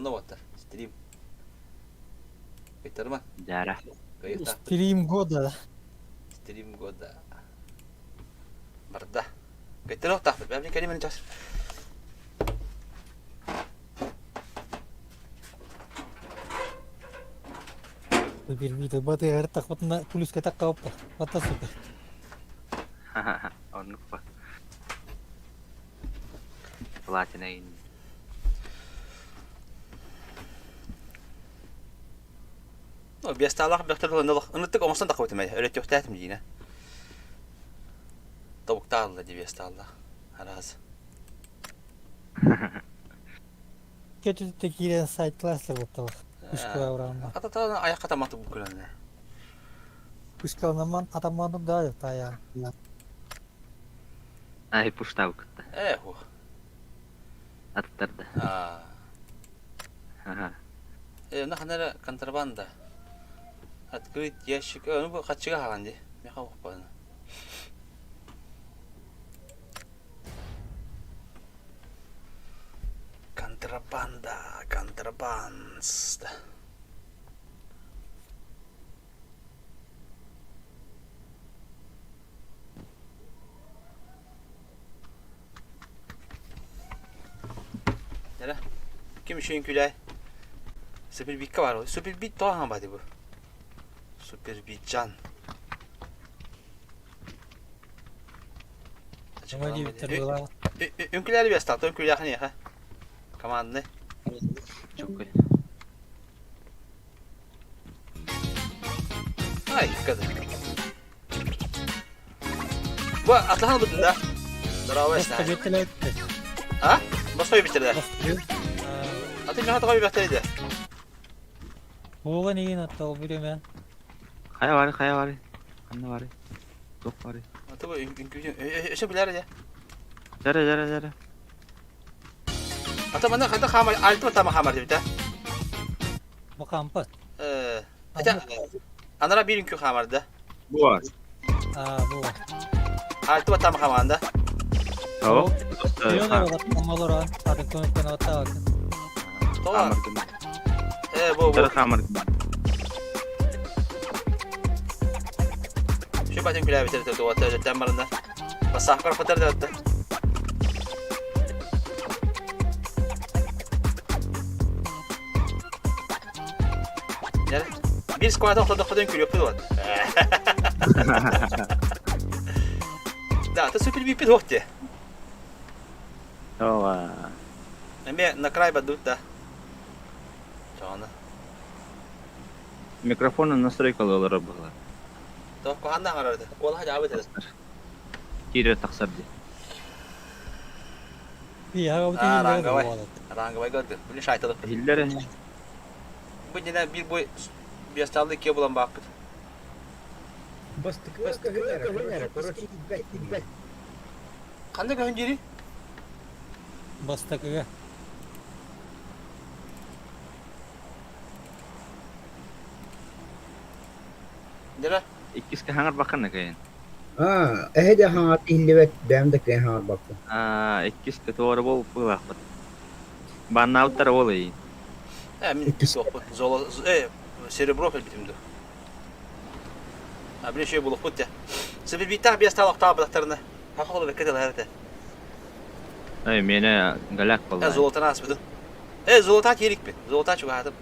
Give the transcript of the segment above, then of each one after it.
Онно буоттар. Стрим. Ыйтарма. Дьара. Кыайыахтаахпыт. Стрим года. Стрим года. Барда. Кыйтарыахтаахпыт. Бэбли кэлим час. Бирбиите батыгар тахпытына плюска таккаупта. Бата супер. Оннук ба. Платина ин. Ну, биэстаалаах бөхтөр ылынылах. Ыныттык оҥостон таххыбытым ээ. Өрөтүөхтээтим диинэ. Тобуктаалла дии биэстааллаах. Араас. Көтүтэ киирэн сайт класслар бутталах. Пушкала ураанна. Ата аяққа таматы бу күләнне. Пушкаланаман атамманым да тая. Ай пуштау кытта. Э, ху. Аттарда. Аа. Э, наханара контрабанда. Открыть ящик. Э, ну бу хаччыга хаҕан дии. Меха ухпаана. Контрабанда, контрабанст. Нere? Ким үшін күләй? Супербитка бар. Супербит тоған ба бу. Супербитжан. Үҥкүлэри биэстаата, үҥкүлээхин эйиэхэ. Командный. Чуккуй. Ай, кады. Бу атлахан бутун да. Здорово, А? Бастой битерде. А ты меха тоҕо бэхтэрийде? Буолан иин аттал бүремен. Хайа бары, хайа бары. Ханна бары. Туох бары. Аты бу үҥкүүтүн өсө билэр дьэ. Дьэрэ, дьэрэ, дьэрэ. Ата манна хайда хаамар, альтма тама хаамар дебит, а? Бу хампат. Э, хотя анара биир үҥкүү хаамар да. Бу А, бу. Альтма тама хаамаан да. О, Олорон, атын көмөккөн оттаабакын. Тоҕо? Э, бу бу. Хаамар. Şu батын күләбитер туата өтөн барында. Басаахпар хотар да отта. Биир сквата охтодохпутун күлүөхпүт уот. Да, ты супер биппит уох те. Ова. Эме на край бадут да. Чоҕону. Микрофонун настройкалыылара буолар. Тоох куһаанна аҥарарыта. Куолаһа дьаабыт этэ. Киирэр тахсар дии. А, ранговай. Ранговай көрдү. Били шайталык. Иһиллэр ини. Бу дьинэ биир бой биэстааллыы киэ булан бааппыт. Бастакы короче, Ханна көһүн дири? Бастакыга. Дера. Иккис хаҥар баккан кайын. Аа, эһэ да хаҥар иһиллибэт, бэйэм да кыайан хаҥарбаппын. Аа, иккис көтөөрө бол быылаахпыт. Баннаабыттара ол эйин. Э, мин суохпут. Золо, э, серебро кэлбитим ду. А били шөй булукпут те. Сибирбиттах биэс таалахтаабатахтарына. Хахолу бекке тылар этэ. Эй, миэнэ голяк Э, буолла. золотаны ааспытым. Э, золота тиэрикпин. Золота чугаһаатым.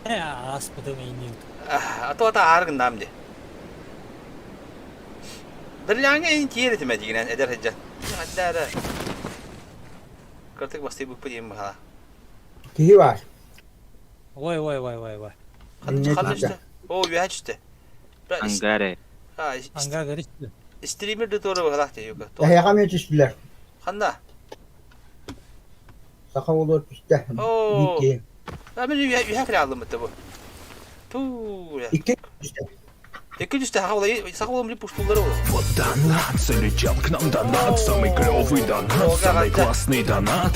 Э, ааспытым ииннин. А то ата аар гыннаам дии. Берлиҥҥэ иин тиэр этим дигинэн эдэр сылдьан. Ханна эрэ кыртык бастыйбыппыт диэн быһала. Киһи баар. Ой, ой, ой, ой, ой. Ханна ханна түстэ? Оо, үөһэ түстэ. Ангаре. Анга көрүстү. Стример да туора быһалаах дии юка. Эһиэхэ эмиэ түстүлэр. Ханна? Саха уолугар түстэ. Оо. Биир киһи. А мен үөһэ үөһэ кэлэ аллыммыт да бу. Туу. Икки түстэ. Икки түстэ саха уола саха уолум били пуштуллары уола. Вот донат, залетел к нам донат, самый клевый донат, самый классный донат.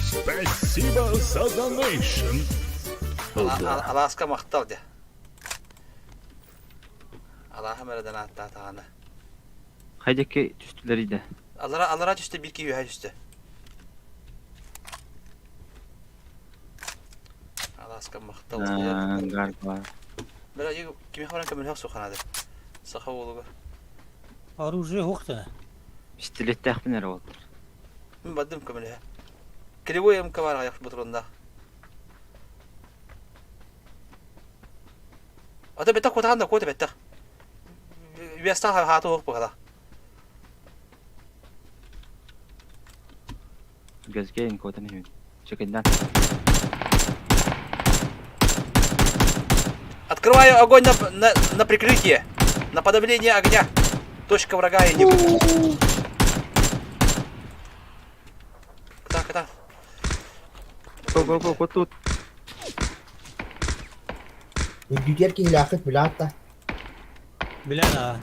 Спасибо за донейшн. Алааска махтал дьэ. Алааһым эрэ донаттаатаҕына. Хайдакки түстүлэр иде. Алара алара түстэ биир киһи үөһэ түстэ. Сааска махтал. Гаргла. Бля, кимиэхэ баран көмөлөһөх суох наада. Саха уолугар. Оружие уохтана. Пистолеттээхпин эрэ уолтар. Мин бардым көмөлөһө. Кривой МК бар аяқ ботуруоннаах. Ата беттах куотахан да куота беттах. Үөстаах хааты уох быһала. Газгейн куотан иһин. Чекиннан. Открываю огонь на, на, на прикрытие. На подавление огня. Точка врага я не буду. Куда, куда? Го, го, го, вот тут. Үрдүгэр киһилээххит билээт да. Билэн аа.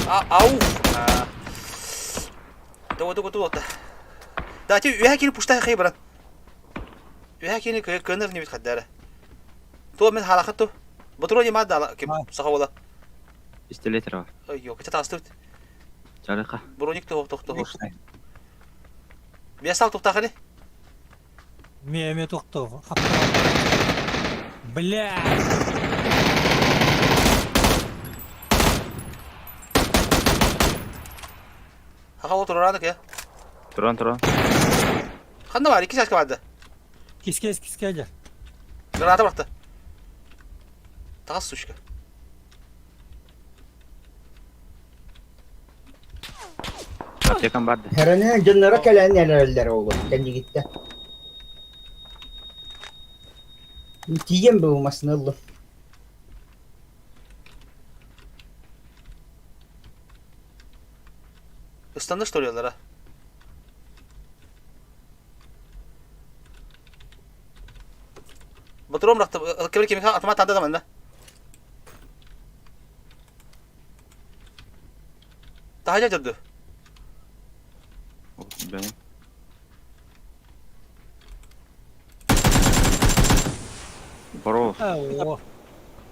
А, ауф! А. Тугу тугу тугу Да, ти үһэ кири пуштай хай брат. Үһэ кини көнөр небит хаддара. Туо мен халахат ту. Ботуро не мадала ким саха бола. Пистолет бар. Ой, кача тастыбыт. Чарыка. Броник тох тох тох. Бесал тухтахали. Ме ме тохтоо. Блядь! Хаха туранык я. Туран, туран. Ханна бар, икки саска барды. Кискес кискеде. Граната барты. Тағас сучка. Аптекам барды. Herene дьонноро кэлэн эрэллэр оҕолор кэннигиттэн. Тиийэн булмасын ыллым. Ыстанды что ли олара? Батыром рахты, кемер кемер автомат танда да манна. Таһа дьөрдү. Бэйм. Бро, О,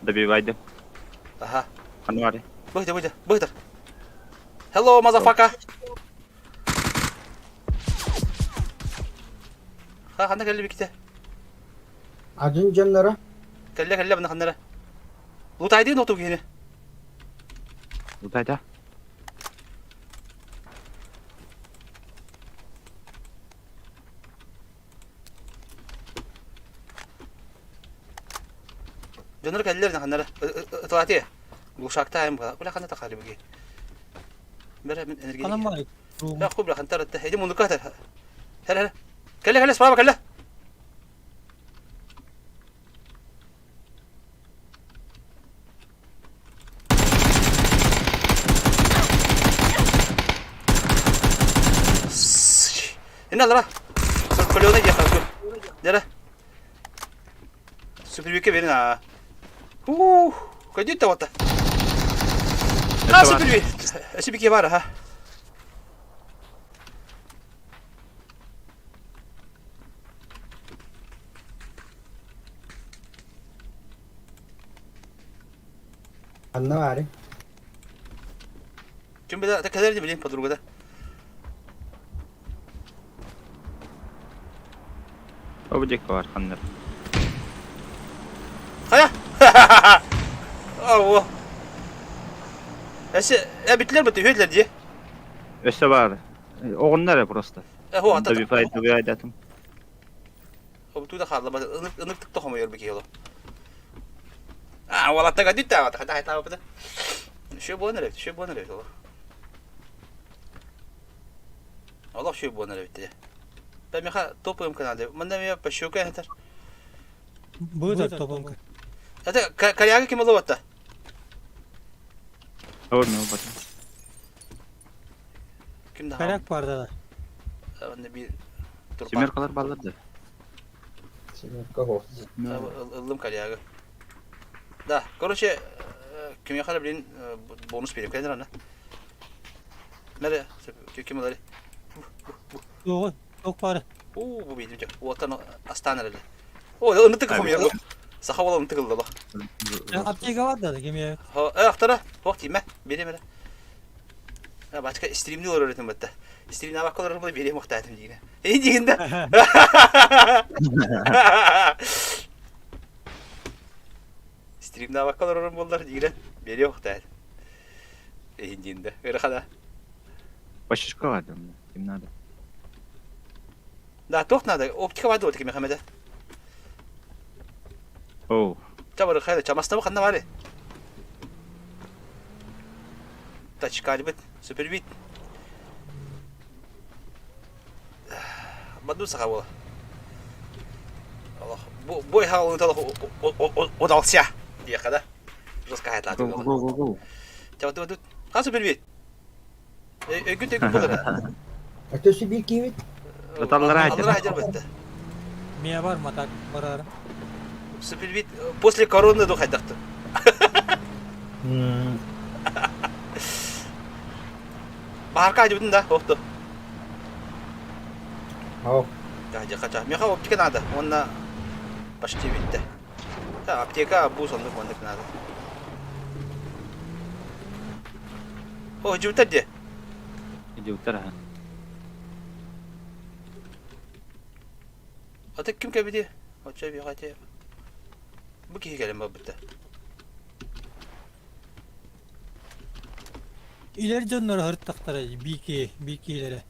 добивайды. Аха. Ханна бары. Быһыта, быһыта, быһыта. Hello, motherfucker. Ха, ханна кэлли бикте. Атын дьонноро Кэллэ, кэллэ, бына ханнара. Лутайдын оту киһини. Лутайда. Дьоннор кэллэр ханнара. Ытылати. Глушактаайым бала. Бля ханна тахары буги. Бера мин энергия. анам бар. Я хуй бля хантар атта. Иди мунука та. Хәл хәл. Кэллэ кэллэ справа кэллэ. Инна лара. Колёны дия хасу. Дера. Супервике берин а. Ух, кадит тавата. А суперви. Супервике бар ха. Анна баары. Ким била, так кэлэр билин подруга да. Обдик бар ханнар. Хайа! О. Эсе, э битлер бит үһүлэр дии. Өссө бар. Оҕоннор просто. Э хо ата. Добивай, добивай датым. Туда хаалла ба ынык ынык тохомойор бики оло. А, уолаттага дүттэ авата хата хайта быта. Шө буолан эрэ, шө буолан эрэ оло. Олох шө буолан эрэ битте. Бэ меха топуем каналde. Манда ме пощука хатар. Будет топомка. Это коряга ким оло Ор не бар. Ким да? Коряк бар да. Онда бир турпа. Семеркалар баллар да. Семерка хо. Ыллым коряга. Да, короче, кимехара блин бонус берем кәдер ана. Мәре, ким олар? Yok, yok бар. Уу, бу бейдим жок. Уотан астан эле. О, ынытык хомуйор. Саха бола ынытык ылла. Аптека бар да кеме. Ха, э, ахтара, вакт тиме, берем эле. Бачка стримни олор өтөн бетте. Стримнаабакка олорор буолан биэриэм охтоотум диигинэ. Эй диигин да. Стримнаабакка олорорум буоллар диигинэ биэриэм охтоот. Эһин диин да. Ыарахана. Почешка думаю, им надо. Да, туох надо? Оптика баар дуо кимиэхэ эмэтэ? Оу. Чабыры хайда, чамастабы ханна баары? Тачкалбыт, супербит. Баду саха буола. Олох, бу бу хаалыыта олох удался диэххэ да. Жестко хайатааты Го го го го. Чабаты бадут. Ха супербит. Өйгүн төйгүн булара. Өтөсү биир киһибит. Аллара Аллара хадьар бытта. Мия бар матак барар. Супербит после короны ду хайдахтын. Баарка ажыбытын да, охту. Ау. Да, хача. Меха оптика надо. Онна почти битте. Да, аптека бу соннук маннык надо. О, жибиттер де. Идиоттар аха. Ата ким кэбити? Оча бихате. Бу киһи кэлэн барбыта. Илэр дьоннор һыртахтара бики бикилэрэ.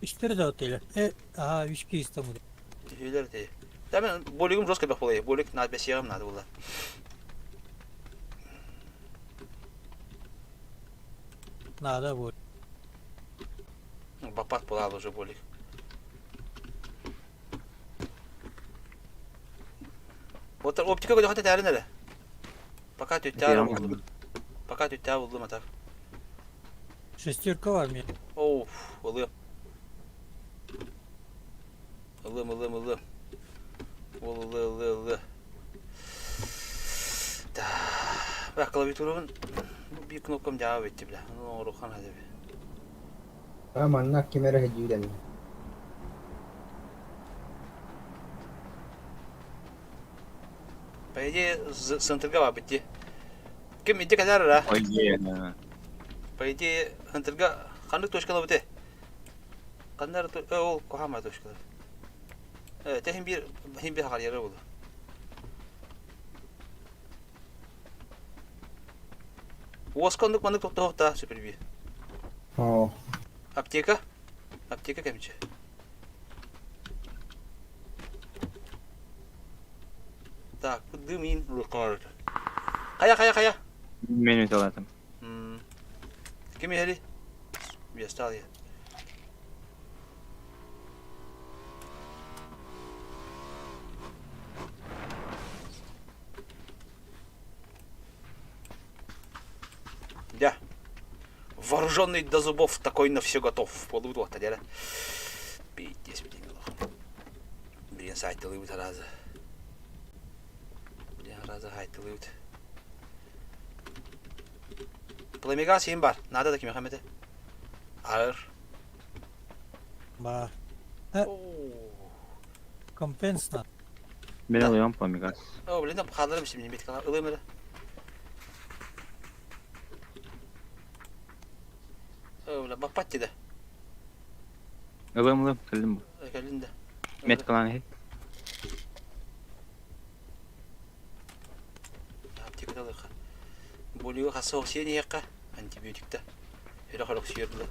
Үстэр да отелер. Э, аа, үч киһи истамыды. Үһүлэр ти. Да мен болигим жестко бэх болай. Болик надо бесиэҕим надо була. Надо будет. Баппат буолаал уже болик. Вот оптика көтөхөтө тээрин эрэ. Пока түттээ булдум. Пока түттээ булдум атак. Шестерка var mı? Оуф, ылыам. Ылыам, ылыам, ылыам. Ол ылы, ылы, ылы. Да. Бля, клавиатурабын биир кнопкам дьаабы битти, бля. Ну, оҥоруохха наада эбит. А манна ким эрэ сидиирэн. По идее, центрга баабыт дии. Ким ити кэлэр ара? Ой, е. По идее, центрга ханнык точкалабыт Ханнар ол кухама точкалар. Э, те хим биир хим биир хаҕар буолу. Уоска оннук маннык тохтоохта суперби. Оо. Аптека? Аптека кэмчи. Так, бу дым иин рукар. Хайа, хайа, хайа. Мен өтө Ким иһэри? Биэстаал иһэ. Дя. Вооруженный до зубов, такой на все готов. Полудуохта дьэ. Пиздец, блин, Блин, сайтылыбыт аразы. Блин, аразы хайтылыбыт. Пламегас син бар. Надо да кимиэхэ эмэтэ. Арыр. Бар. Компенс надо. Мен ылыам пламегас. О, блин, хааларым симни бит ылыам эрэ. О, бля, баппат да. Ылыам ылыам, кэллим бу. Кэллин да. Меткалаан иһит. Аптекада ылыахха. Болига хасса охсиэн иһиэххэ, антибиотикта. Үрэх өрөхсүйэр дылы.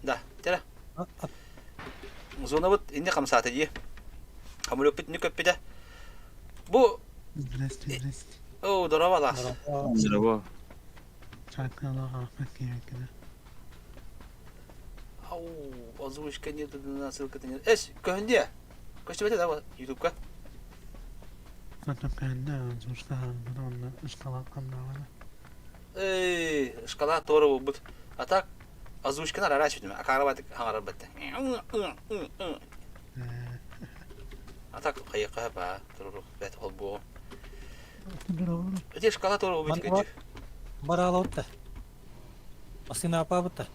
Да, тера. Зонабыт инни хамсаата дии. Хамырыппыт инни көппүтэ. Бу Здрасте, здрасте. О, здорово, Лас. Здорово. Ау, озвучка нет, на ссылка-то нет. Эс, көһүндүө. Көстүбэтэ да ютубка. Эй, шкала туора буолбут. А так, озвучканы арара сүтүмэ, акаарабатык хаҥарар бэтте. А так, хайыахха баа, турурух бэт холбуоҕум. Ити шкала туора буолбут ити. Бараалабыт Массыына апаабыт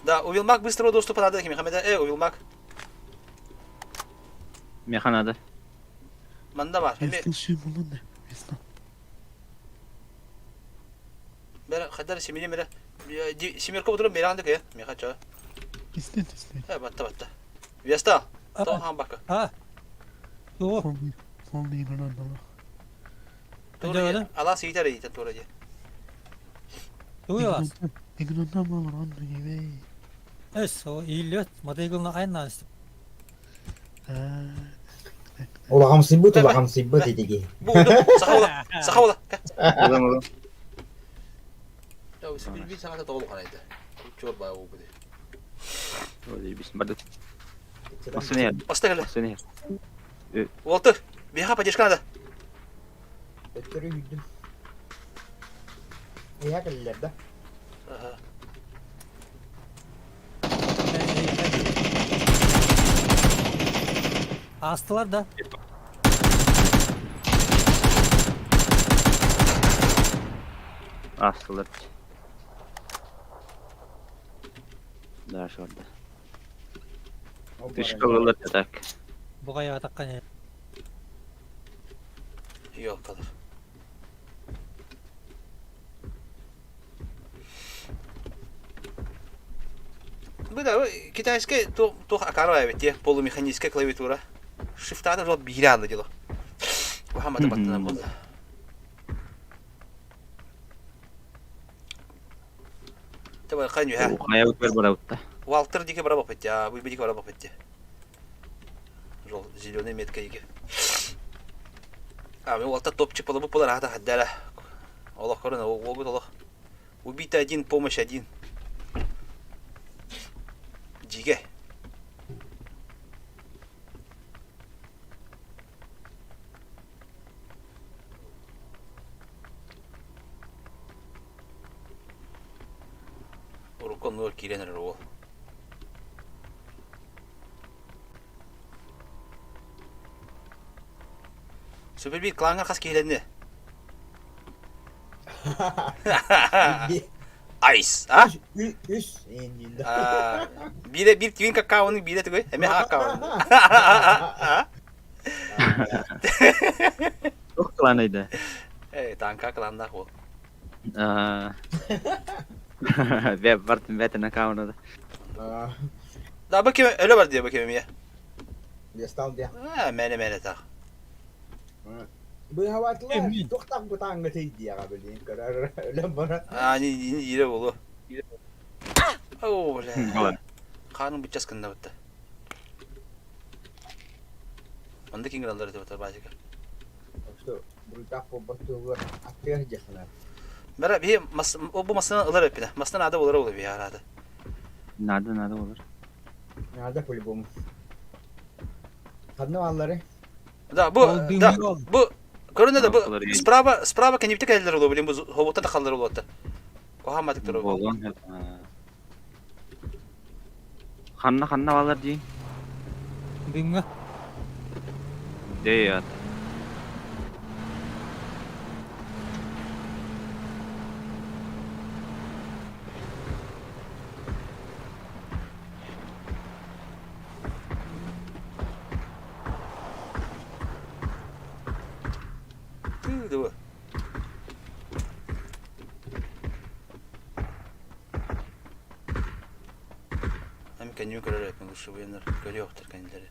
Да, Увилмак быстрого доступа надо кимиэхэ Э, Увилмак. Миэхэ надо. Манна бар. Бэрэ хайдар симини мэрэ семерка бутрун бераан да меха чо. Истин истин. Э батта батта. Веста. То хамбака. А. Туох. Тура алас иитер иитер тура дии. Тугуй алас? Эс, ииллет, мотоциклына айнаан истим. Улаҕамсыйбыт улаҕамсыйбыт итиги. Бу саха ула, саха ула. Улам улам. Билбит саҥата тоҕо улаханайда. Чуор баа буолбут. Барды. Массыына Оста кэллэ. Массыына Уолтар, биһиэхэ поддержка надо. Өттөрү үүрдүм. Эйэ кэллилэр да? Аастылар да? Аастылар. Да, шорда. Тышкалылар так. Бугайаатахха не. Ёлкалар. Бу да китайская туох акара эбит дии полумеханическая клавиатура. Шифтата жол биир аалы дело. Ухамата баттана буолла. Табай хань үһэ. Хайа бер барабытта. Уалтыр дике бара баппыт я, бу дике бара баппыт. Жол зеленый метка дике. А, мен уалта топчик болобу болар ата хаддара. Олох көрөн, уолбут олох. Убит один, помощь один. Дьигэ. Урукку оннугар киирэн эрэр уол. Супер клаҥҥа хас киһилэннэ? Айс, а? Үс Биирэ биир твинк аккаунун биирэ тугуй? Эмиэ аккаун. Туох кланайда? Эй, танка кланнаах уол. Бе бартын бэтин аккаунада. Да, бу ким өлө бар диye бу ким эмиэ. Стал диye. Аа, мэне мэне таах. Быһабатылар туохтаах бутааҥҥа тиийдиэҕэ билин көрөр өлөн баран. Аа, ни ире болу. Оо, бля. Ханым быччас кынна бытта. Онда киң гыналлар этэ батар баасика. Что, буруйдаах буолбат туһугар аттыгар дьаханар. Бара биһи мас бу масынан ылар эппитэ. Масынан наада болар ол биһи араата. Надо, надо болар. Надо по-любому. Ханна бааллары? Да, бу да, бу көрүнэ да бу справа справа кэннибитэ кэлэллэр олоо билин бу хобуттан да халлар олуотта. Куһааматык турар. Болон Ханна ханна балар дии? Дымҥа. Дей ат. Тыы дуо. Эми кэннибин көрөр эппин лучше көрүөхтэр кэннилэри.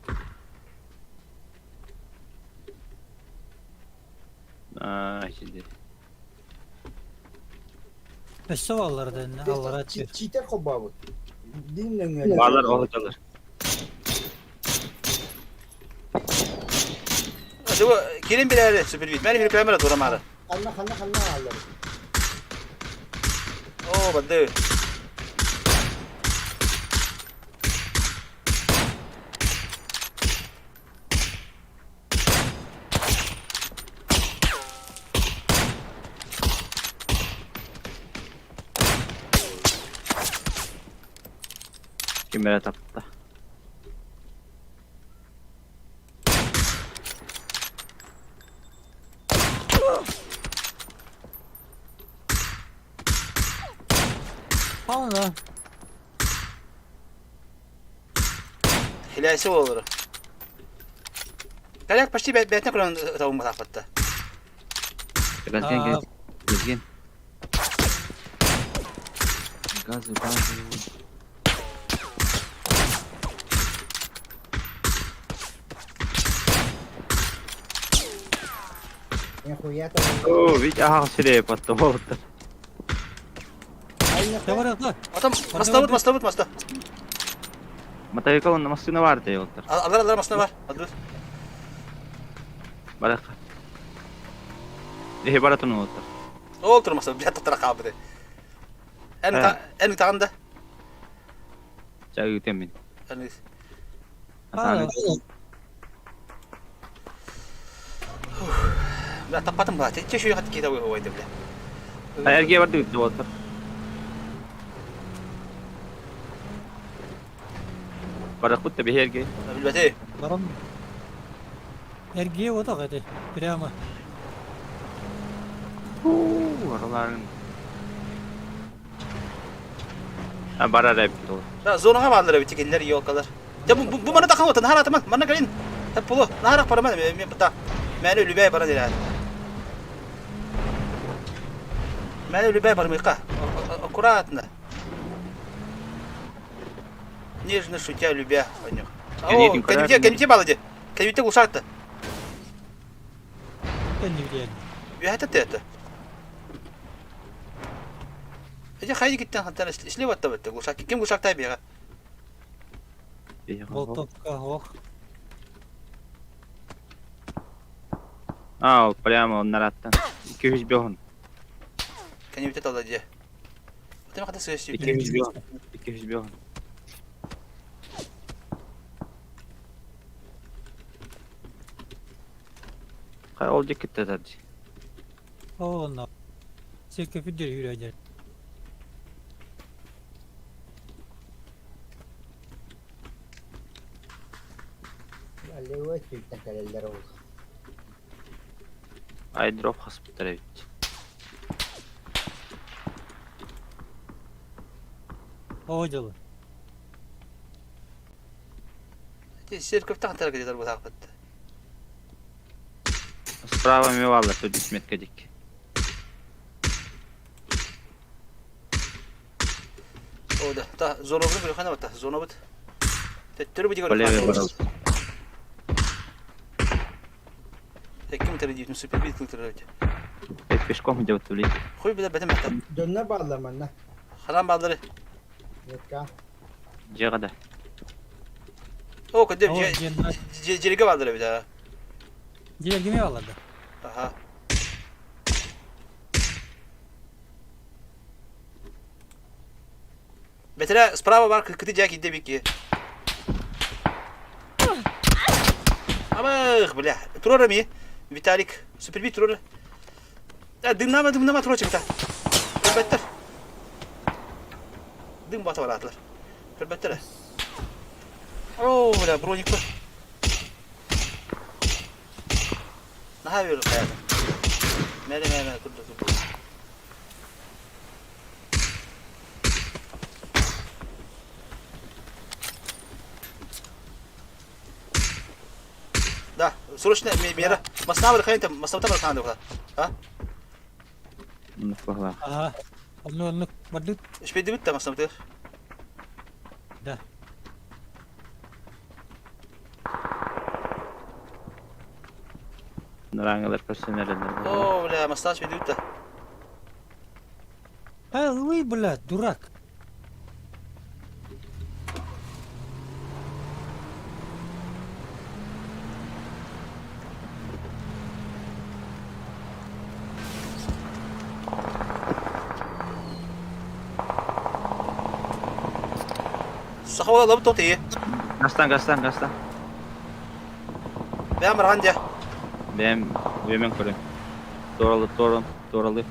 Аа, сиди. Өссө бааллар да иннэ аллара түһэр. Читер холбообут. Дин нөҥүө. Баалар оһуталар. Дуо кирин билээри сүпүрбүт. Мэри бир камера турамаары. Ханна ханна ханна бааллар. Оо, барды. Ким эрэ тапта. Пауна. Хилээси буоллар. Калек почти бэйэтинэ көрөн ытабын батаахпатта. Кэлген кэлген. Газы, газы. Нихуя там. Оо, Витя аһаҕас сирэйэ патта буолуттар. Давай, давай. Атам мастабыт, мастабыт, маста. Мотовикал онно массыына баар дии олтар. Алар, алар массыына бар. Алар. Барыахха. Эһи бара тунуоттар. Ол тур массыына, блядь, тоқтара хаалбыты. Эн эн таҕын да. Ча ыытыам мин. Эн Атааны. Бля, таппатым баа. Чэ шүйэ хат киһи уойды бля. Эргиэ бардыгыт дуоттар. Барахпыт да биһи эргиэ. Билбэти. Баран. Эргиэ отох эти. Прямо. Араларын. А барар эбит ол. Да, зонаға баалар эбит кинилэр елкалар. Дьэ бу бу маны тахан отон наһаар атыман манна кэлин. Пулу наһаар бараман мен бата. Мээнэ үлүбэй баран ирээр. Мээнэ үлүбэй бармыйка. Аккуратно. Нежно шутя любя. О, кәнүтэ кәнүтэ балады. Кәнүтэ улшаатта. Кэннибитиэн. Үһэтэ это. Эдэ хайы киттен хантан слева оттабытта глушак. Ким глушактай бега? Болтовка ох. А, ол прямо он нараттан. 205 Кәнүтэ талда дьэ. Отема хата сыас 205 205 Хай ол дьэ кытта дии. Онно. Сиркэ күддер үүрәдер. Аллеуэ түүттэн кэлэллэр ол. Айдроп хаспыттар эбит. О дьылы. Церковь тахтар где-то бутаахпыт. Справа ми бааллар төрдүс метка дик. О да, та зонобут көрөхөнө бата, зонобут. Төттөрү бити Полеве көрөхөнө. барал. Ким тәрі дейін супер бит кылтырыр. Пешком идет в Хуй биле бетем бата. Дьоннор бааллар манна. Харам баалары. Метка. Дьиэҕэ да. О, көдө О, дьиэннэр. жерге баалары бит. Дьиэлгиме баллар да. Аха. Бетере справа бар кыты жа кидде бики. Абых, бля. Турар ми? Виталик, супербит турар. Э, дымнама, дымнама турар чыгыта. Көрбөттөр. Дым бата баратылар. Көрбөттөр. О, бля, броник бар. Наһаа үөр хайата. Мэрэ мэрэ мэрэ курдук курдук. Да, срочно мера. Масна бар хайта, масна бар ханды А? Оннук баһылаах. Аха. Онну оннук бардыт. Ишпеди битте масна битер. Да. Нараңалар көрсөнөрөнөр. О, бля, масна ишпеди битте. А, ой, бля, дурак. Сахала лабы тоты. Гастан, гастан, гастан. Бәм барган дя. Бэм, бэмен көрөм. Туоралы, туоран, туоралы.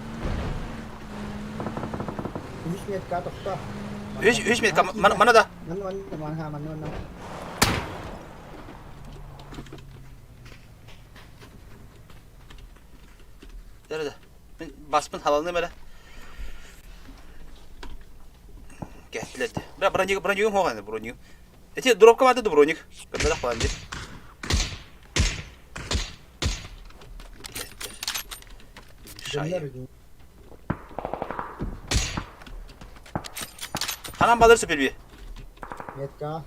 Үс метка тохто. Үч үч метка мана да. Манна манна манна манна манна. Дәрі Мен баспын халалны мәле. Кәтләде. Бра броник броник хоған броник. Эти дропка барды броник. Көтөрө калан ди. Дьоннор. Ханан балыр сөпүлбү. Метка.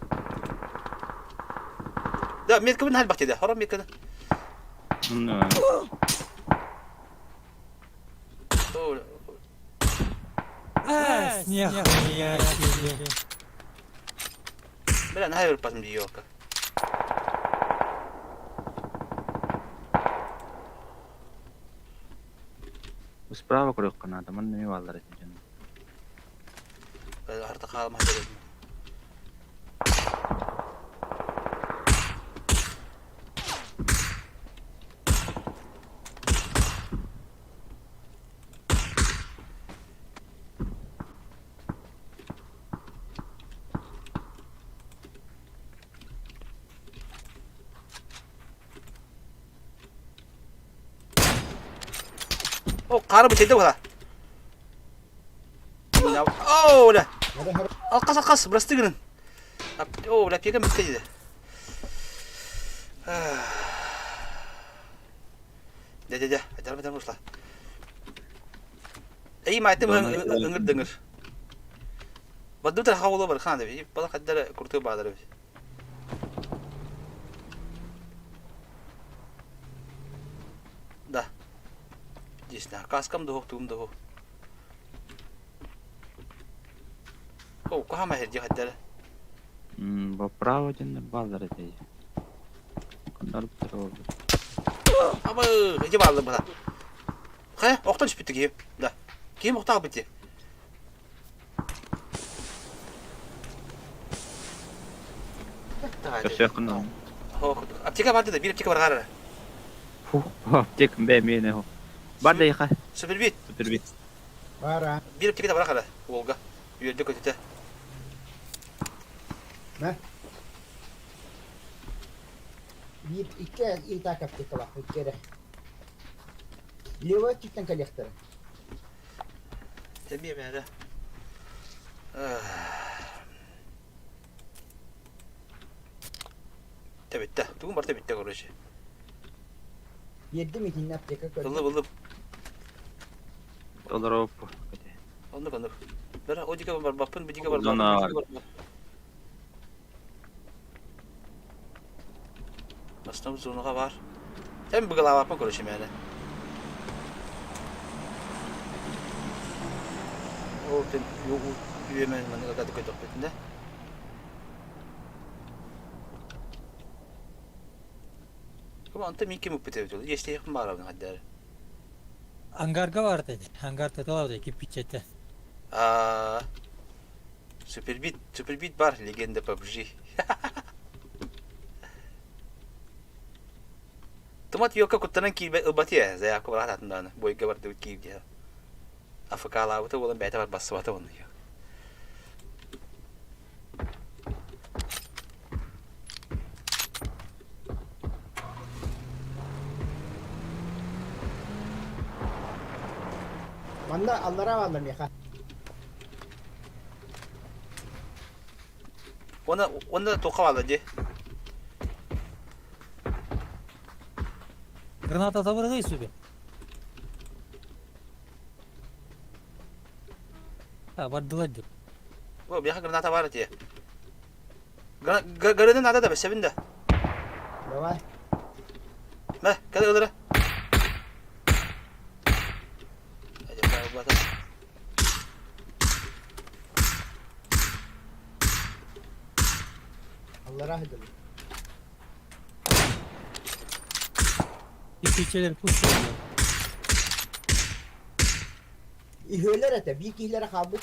Да, меткабын хальбах деді. Хором метканы. Нихуя себе. Бля, наһаа ырпатым дии ёлка. Справа көрүөххэ наада, манна эмиэ бааллар этэ дьон. Арда хаалма дедим. О, қары бітеді бұла. О, бля. Алқас, алқас, бырасты гынын. О, бля, пекін бітті дейді. Дә, дә, дә, айтарым, айтарым, ушла. Эй, майтым ыңыр дыңыр. Баддым тараха ола бар хан деп. Бала каддар курты баадыр. Да. Десна. Каскам да тугум да О, кухама херди хаддара. Баправо диэн бааллар этэ. Коннор бутар Аба, иди бааллар бала. Хайа, охтон түспүттү киһи. Да. Киһим охтаах бити. Көрсүөххүн Аптека барды да, биир аптека баргаар. Фу, аптека бээ миэнэ хо. Бар да иха. Супербит. Супербит. Бара. Биир аптека да барахара. Волга. Үөрдэ көтүтэ. Мэ. Биир икки итак аптекалаах икки эрэ. Левый өттүттэн кэлиэхтэрэ. Эмиэ бээрэ. Тэбиттэ. Тугун барыта бүттэ короче. Биэрдим итиннэ аптека көрдүм. Ыллып ыллып. Олороп. Оннук оннук. Бара о дике барбаппын, бу дике барбаппын. Зона бу дике барбаппын. Основ зонаға бар. Сен быгылаабаппын короче мээнэ. Ол тен үөмэн манныга гады көтөхпүтүн да. Кому анта мин ким уппут эбит ол. Естиэхпин баарабын хаддары. Ангарга бар dedi. Ангар таталар кирпичете. Аа Супербит, Супербит бар, легенда PUBG. Тумат йока куттанан киирбэт ылбат ээ, заявка бараат атын даҕаны, бойга бардыбыт киир диэн. АФК-лаабыта буолан бэйэтэ бар бассыбата уонна Манна аллараа бааллар миэхэ. Уонна уонна туохха бааллар дии? Граната табыргый сүбэ. А, бардылар деп. О, биэхэ граната баар этиэ. Граны надо да, бэсэбин да. Давай. Мэ, кэлэ ылыра. Аллараа сылдьабын. Кирпичелер пусть болар. Үһүөлэр этэ, биир киһилэрэ хаалбыт.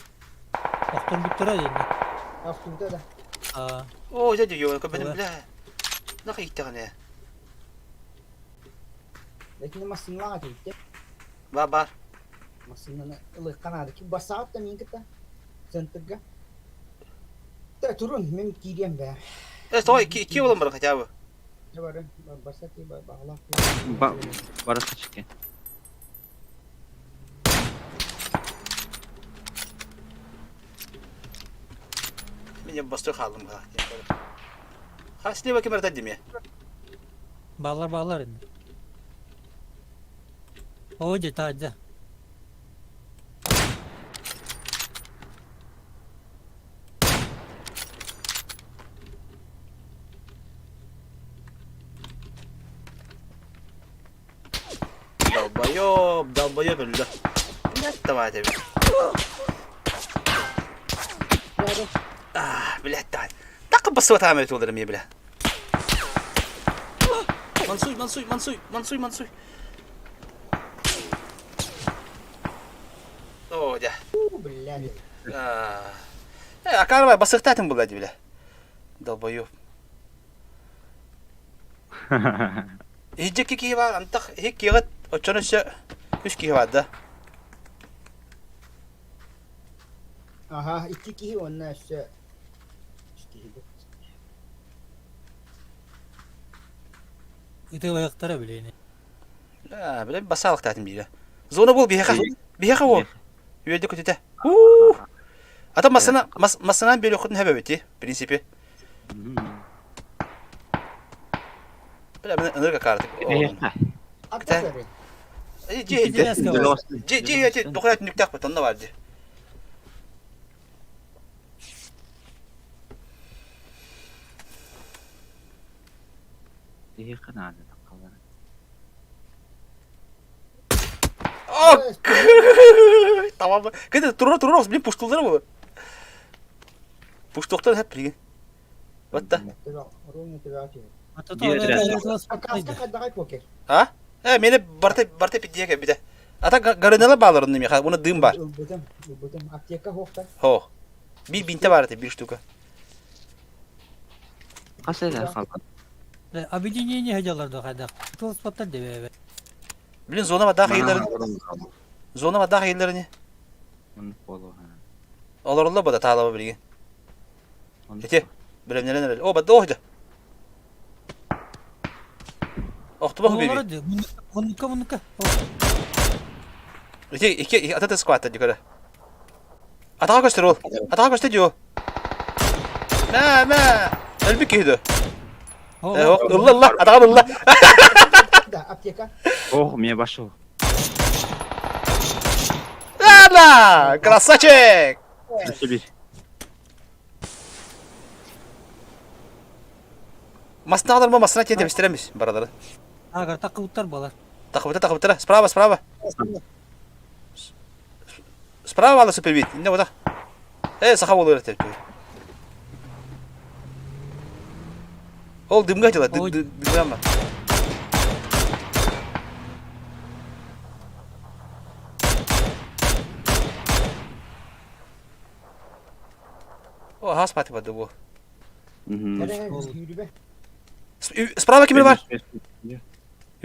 Охтон бүттэрэ дии. Охтубута да. Аа. Оо, дьэ дьэ, көрбөтүм бля. Нах ииттэҕинэ. Итини массыыналаах этибит Бар бар. Массыынаны ылыахха наада. Ким бассаҕыт да миин кытта центрга. Та турун, мин киириэм бээ. Э, стой, икки буолан баран хотя бы. Дьэ бары, барса ти баҕалаах. Барыска чикки. Мин басты хаалым ха. Ха, слева кем эрдэ димэ. Балар балар инде. О, дьэ, таадьа. Долбоёб, долбоёб өллө. Блядь, давай тебе. А, блядь, давай. Так басып атам өтүлдер эмиэ, бля. Мансуй, мансуй, мансуй, мансуй, мансуй. О, дьэ. Блядь. Э, акаарбай басыахтаатым була дии, бля. Долбоёб. Иһдьэкки киһи баар, антах иһик киэҕит оччону өссө үс киһи баар да. Аха, икки киһи уонна өссө үс киһи. Ытыалаһыахтара билиини. Аа, бile басаалыктаатым биирэ. Зона бол биһиэхэ. Биһиэхэ ол. Үөдэ көтүтэ. Уу! Ата массына массынан бөлөххүтүн хэбэбити, в принципе. Бля, мен ынырга каартык. Дьи дьи дьи дохуя түнүктээх бит онно бар дьи. Биһиэхэ наада таххалара. Tamam. Кede турура турура блин пуштулдара бу. Пуштуохтар хеп билигин. Батта. А? Э, мени барта барта пиддиэ кэлбитэ. Ата гарынала баалар онно миэхэ, уна дым бар. Ылбытым, ылбытым. Аптека хуохта. Хо. Биир бинтэ баар этэ, биир штука. Хас эрэ хаалбат. Объединение дьаллар хайдах. Тылыспаттар дебе. Блин, зона бадаах ыйыларын. Зона бадаах ыйыларын. Оннук буолуо. Олороллор бада таалаба билигин. Ити, бэлэмнэнэн эрэл. О, бада оһдо. Охтубах биби. Муннукка, муннукка. Ити, ики, ата скватта дикара. Атаға көстөр ол. Атаға көстөр дио. Мә, мә. Өлбүт киһи дуо? Ылла, ылла, атаҕын ылла. Да, аптека. Ох, мне пошел. Ладно, красавчик! Себе. Масына аларма масына тиэ тэбистеремис баралары. Агар такыбыттар балар. Такыбыта такыбыттара. Справа, справа. Справа ала супервид. Инне бота. Э, саха болу эрэ Ол дымга дьыла, дымга О, хас пати бады бу. Справа кимир бар?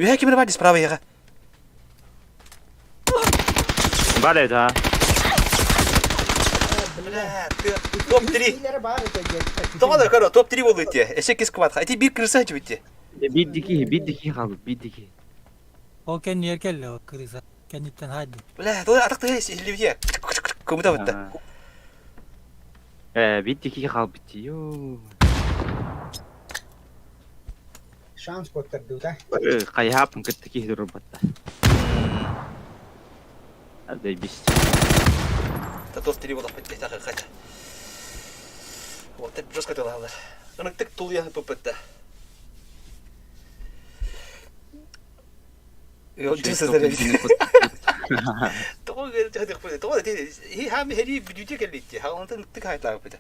Үһэ кимир бар, справа яга. Бар да. Бля, топ-3. Тоҕо да көрө, топ-3 болду ити. Эше кис кватха. Ити бир крыса ити. Биддики, биддики қалды, биддики. Ол кэннигэр кэллэ ол крыса. Кэнниттэн хайды. Бля, то атак тыга иһиллибитэ. Кымыта бытта. Э, биддики қалбыт ё. Шанс куоттардыбыта. Хайаапын кытта киһи турбатта. Адай бис. Та топ-3 болах бит хакыйката. Вот это жестко тылалар. Ыныктык тулуя пыпытта. Тоҕо хам хери бүдүүтэ кэллитти. Хаҕантан ыттык хайтаабыта.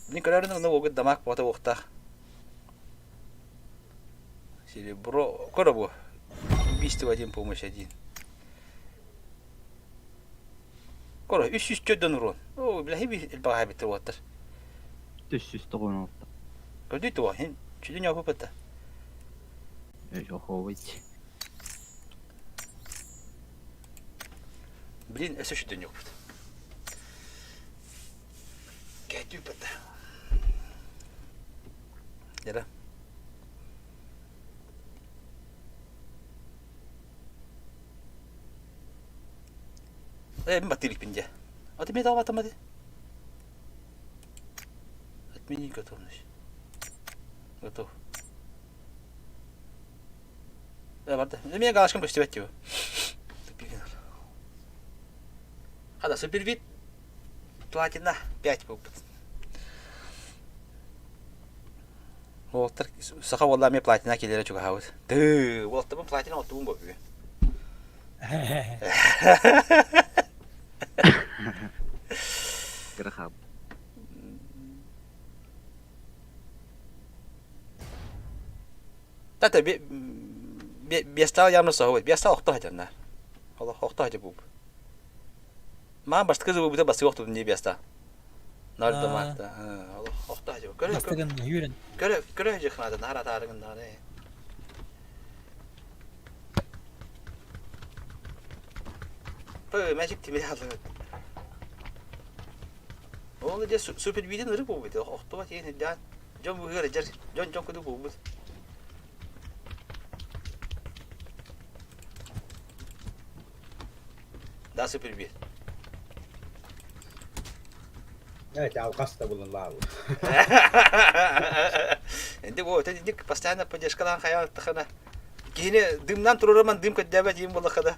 Мин көрөрүн онно уогут дамаак бота уохтаах. Серебро коробу. Убийство один, помощь один. Коро, 304 урон. О, бля, хиби элбаҕа битир уоттар. 396. Көрдүй туа, хин чүдүн япыпыта. Жохович. Блин, өсө шүдүн ёкпут. Кәтүпыта. Яра. Э, мин баттыылыкпын дьэ. Аты мен таҕабатамматы. Отменить готовность. Готов. Э, барда. Эмиэ галашкам көстүбэт тиби. Хада, супервид платина 5 буолбут. Уолаттар саха уолла эмиэ платина киллэрэ чугаһаабыт. Тыы, уолаттарбын платина оттубун бу бүгүн. Кыра хаалбыт. Тата биэстаал явно соһуй. Биэстаал охто хатанна. Олох охто хати буб. Маа бастакы зубубута бастыгы охтубун дии биэстаал. Ноль да марта. Олох охто хати. Көрө Бастыгын үүрэн. көрө көрө жыхнада наар атаарыгын дааны. Пы magic тимир алыгыт. Ол дьэ супер биитин ырык буолбут. Охтуба тиэн ирдээн. Дьон быһыар дьэр дьон дьон кудук буолбут. Да супер биир. Evet, алҕас да булунлаабы. Инди бу инди постоянно поддержкалаан хайааттахына киһини дымнан турураман дым көддөөбө диин буллахада.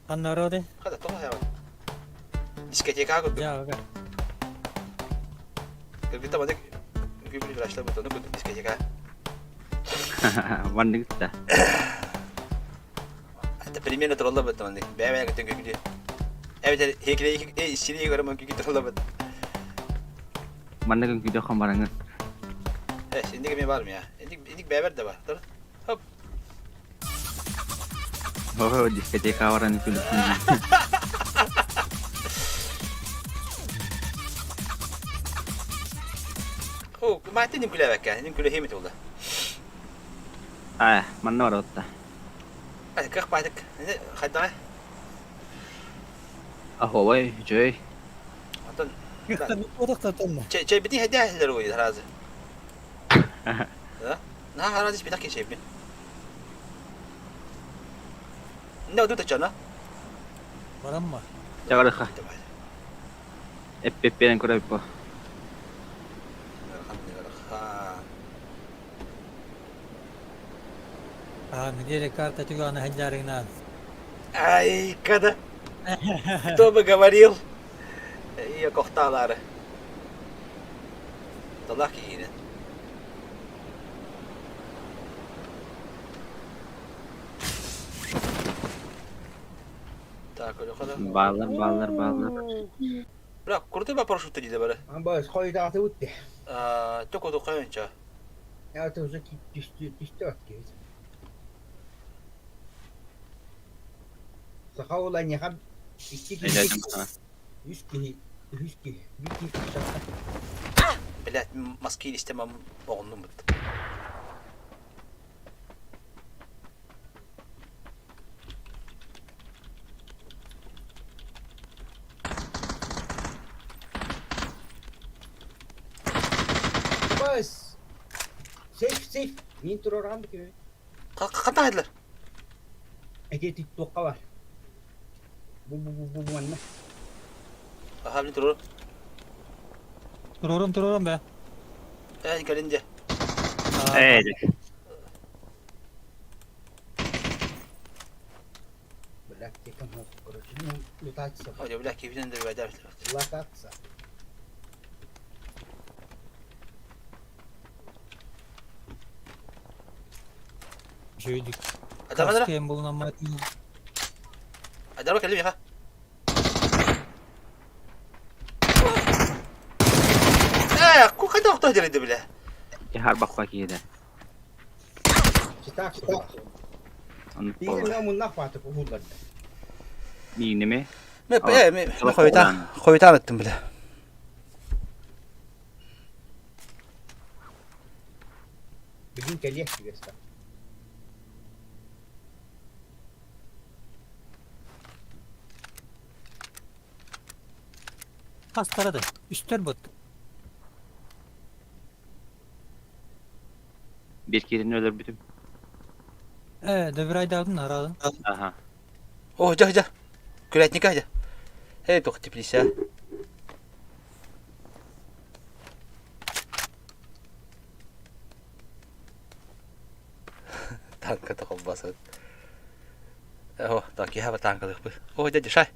Ханна ороди? Хада тоҕо хайаҕын? Дискотекаҕа курдук. Дьэ, ага. Кыргыта маннык үкүүбүл врачтар бутаны курдук дискотека. Маннык да. Это примерно туралла бытта маннык. Бэйэ-бэйэ көтөн күкүлү. Эбэтэр хекиле исчини көрө мөн күкү туралла быт. Маннык үҥкүүдэ хомараҥы. Э, инник эмиэ бар я. Инник инник бэйбэр да бар. Тур. Хоп. Оо, дискотека баран күлүктүн. О, маатын ним күлэбэккэ, ним күлэһиэмит улла. Аа, манна барабытта. Кых баатык. Хайдаҕай? Аховай, үчүгэй. Онтон Отохтотонно. чэйбитин хайдаа уй сразу. Да? На харазы спитак чэйбин. Не уду тачана. Барамма. Чагарыха. Эппеппиэн көрөппө. А, неделя карта тюгана ханжарыгнаан. Ай, когда кто бы говорил, я кохталары. Талах киинен. Так, Баалар, баалар, баалар. Бра, крутой вопрос что диде бары. Амба хойдааты утте. Только тукайынча. Я это уже түстү түстү аткебит. Саха ула неха икки киһи, үс киһи, үс киһи, bir киһи Блять, маски истемем оҕоннум бут. Бас. Сейф, сейф. Мин турарам киһи. Хантан хайдылар? Эти туохха бар. Бу бу бу бу манна. Аха, мин турар. Турорум, турорум бе. Ээ, кэлин дьэ. Ээ, Блядь, ты там, короче, ну, лутаться. Ой, бля, кибинен де бәдәр. Лататься. Жүйдік. Адамадара, Каскем булунаммат. адарба кэлим яха. Ээ, ку хайда охто дэрди бля. Харбахха киһитэ. Читак, читак. Оннук Биир буолла. эмэ муннах баатык уһулларда. Мииними. Ме э ме хойта хойта аттым бля. Бүгүн кэлиэх түгэстэ. Хастарады. Үстер бут. Биир киһини өлөрбүтүм. Э, дөбүрайдаабын араадын. Аха. О, жа жа. Күрәтника жа. Эй, тох теплиса. Танка тохолбасыт. О, так я танка лыхпы. О, дядя, шай.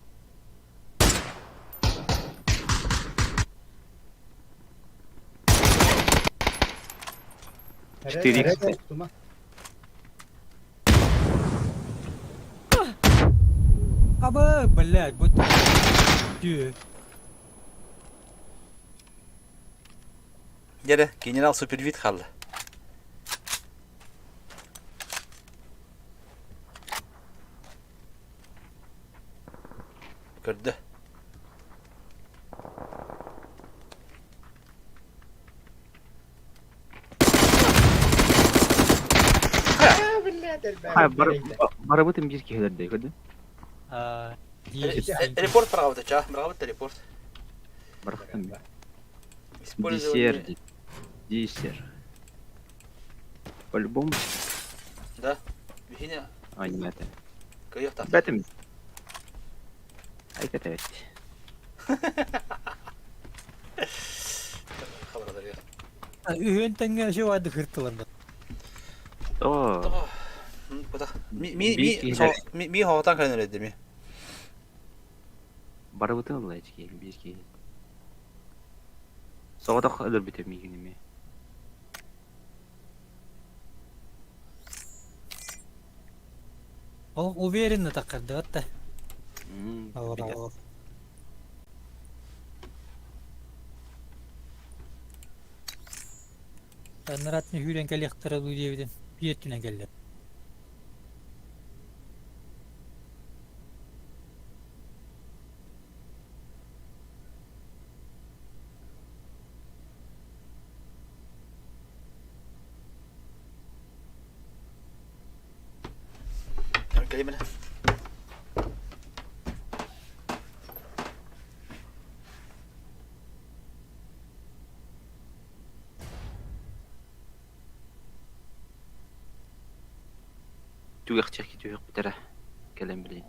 4 Тума. Аба, блядь, будто... Түү. Дьэ, генерал супервид хаалла. Көрдө. Барыбытын биир киһилэрдэй көрдүн. Репорт барабыт ча, барабыт репорт. Барахтым. Десер, десер. По-любому. Да. Бихине. А, не это. Кыйык Бэтим. Айта эт. Үһүөн тэҥҥэ үчүгэй баайдык ыртылар. Оо. Ми ми ми ми хоҕотан кэлэн эрэ ми. Барыбытын ылла ички биир киһи. Соҕотох өлөрбүтэ миигин эмиэ. Ол уверенно таккардыбат да. Аннараатын үүрэн кэлиэхтэрэ дуу диэбитин биир өттүнэн кэллэ. Кэлиминэ. Түгэхчэки түһүөхпүтэрэ кэлэн билин.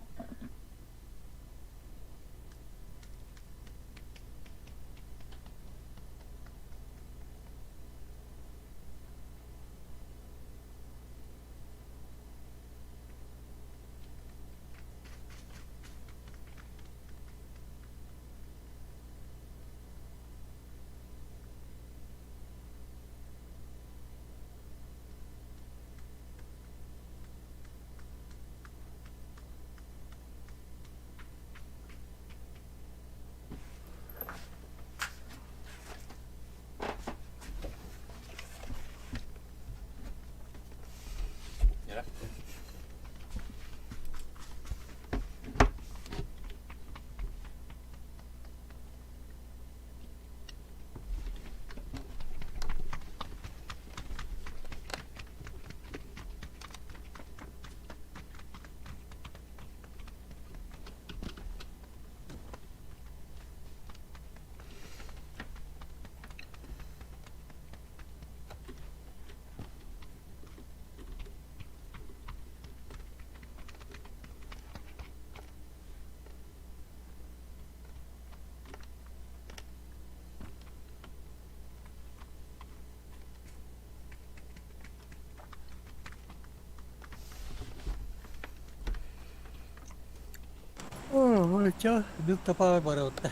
Оо, чё, Милта Пауэр барабытта.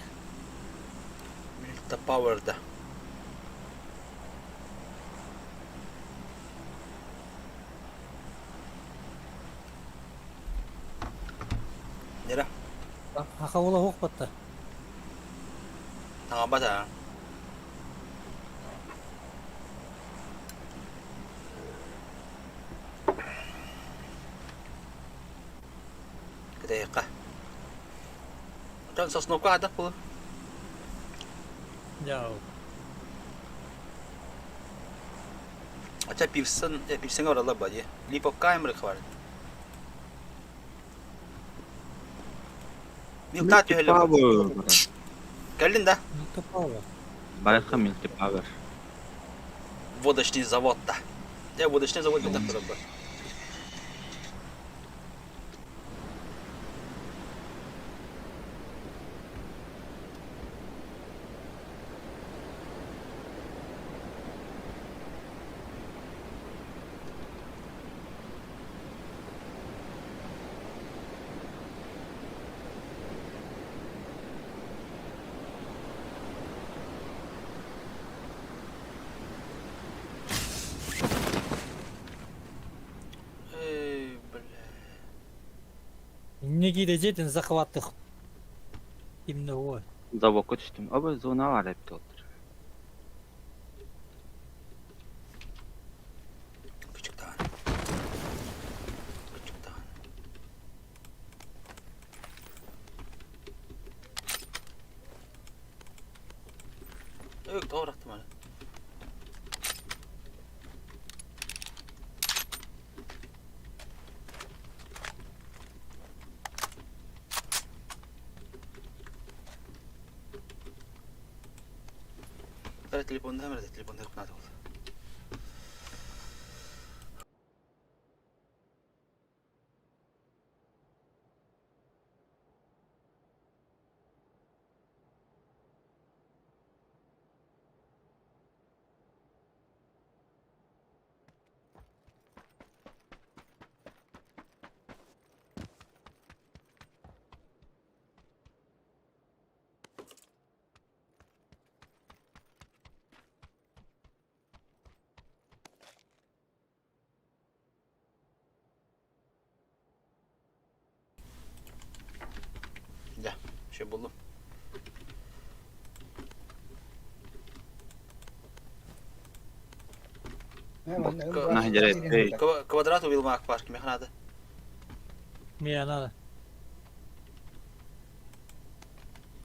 Милта Пауэр да. Нера. Хахаула хуох батта. Таҥабата. Кытайыкка. Оттон сосновка аадах буолуо. Дьау. Ача пивсан, пивсаҥа бараллар ба дии. Липовка эмрик бар. Милта түһэллэр. Кэллин да? Милта Пауэр. Барахха Милти Пауэр. Водочный завод да. Дьэ, водочный завод бэтэх турар Инники дьиэтин захваттых именно вот. Заводка түстүм. Оба зона бар эбит олтур. Küçük tane. Küçük tane. Yok doğru attım hani. Evet telefonda hemen de telefonda yok oldu. Дьэ, şey буллум. Квадрат убил мак пашки, меха надо. Мне надо.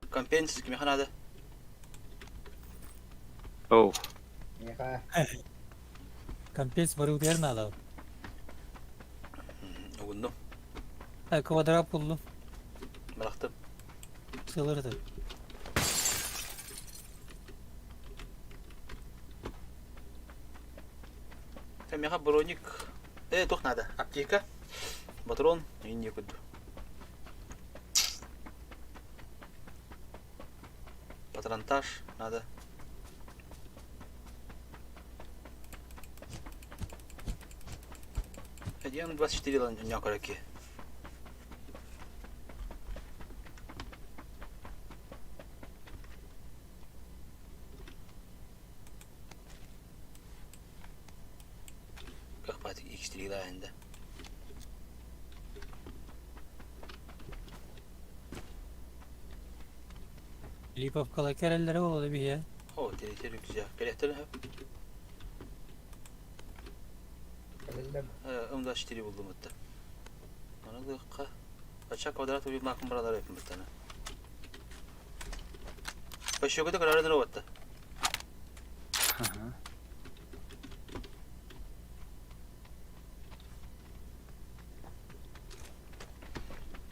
Компенсис меха надо. Оу. Компенс барыгытыгар надо. Угундум. Квадрат буллум. Бырахтым. Сылырды. Меха броник. Тух надо. Аптека. Патрон. И некуда. Патронтаж надо. Один 24 ланнякараки. Как X3 да Липовкала кэрэллэрэ буолла биһиэ. О, территория güzel. Кэлэхтэрин хөп. М24 булдум этте. Аны Ача квадрат убил макын баралар өпүн буттана. Пощёкөтө көрөрдөр отта.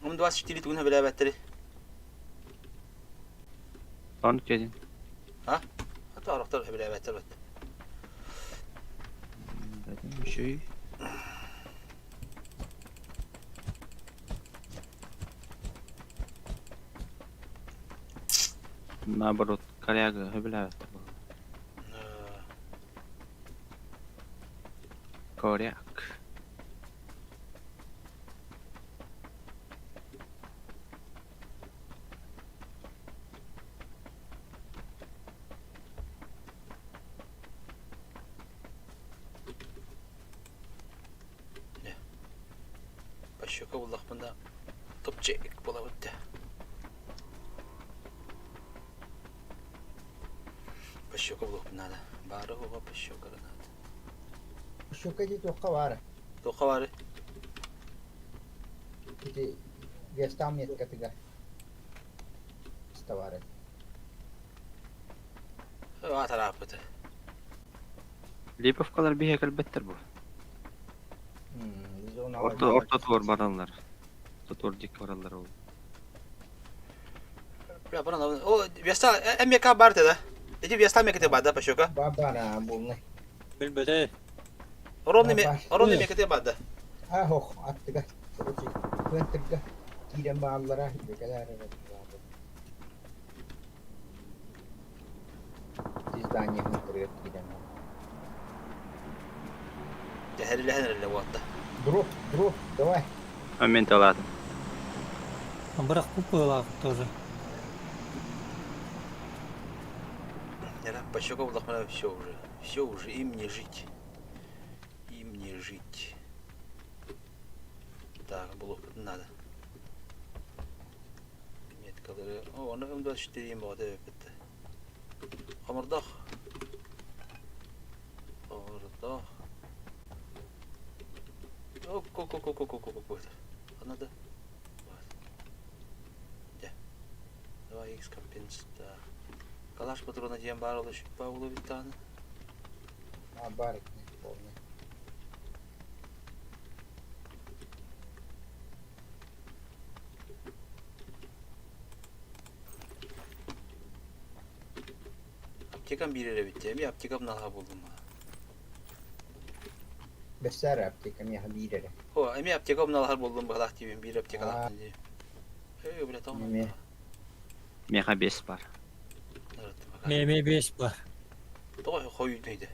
М24 тугун билэбэттери. Оны кедин. А? Ата арактар билэбэттер бат. Дадим şey. Наоборот, коряга, хөбүлээбэттэр Коряк. Пощёка буллахпында топчек була бутта. Пощёка булух надо. Бары ога пощёка надо. Пощёка дии туохха баара. Туохха бары. Ити Вестам меткатыгар. Товары. А тарапыты. Липовкалар биһэ кэлбэттэр бу. Орто орто туор бараллар. Орто туор дик бараллар ол. Бля, баран О, Веста МК бар да. Иди Веста мекете бар да пощёка. Бабана булны. Билбэтэ. Ровный ме, ровный мекете бар да. А хох аттыга. Короче, центрга киирэн бааллара бекелер Здание внутри киирэн. Тэһэрилэһэн эрэ уотта. Дроп, дроп, давай. Момент алатын. Бырах купылаах тоже. Пощёка буллахмана все уже. Все уже, им не жить. Им не жить. Так, булух надо. Тактикалары. О, ону М24 боҕото эбиппит. Хомурдох. Хомурдох. О, ку ку ку ку ку ку ку Ана да. Дьэ. Давай X компенс. Калаш патрона диэн баар ол үшүппа улубит даҕаны. А, бар итини полный. Аптекам биир эрэ эбит эмиэ аптекам наһаа буоллум. Бэссээр аптека миэхэ биир эрэ. О, эмиэ аптека умналаһар буоллум быһалаах диибин биир аптекалаахпын дии. Ээ, бля, тоҕо Эмиэ. Миэхэ бес бар. Эмиэ бес бар. Тоҕо хойуйдуйда?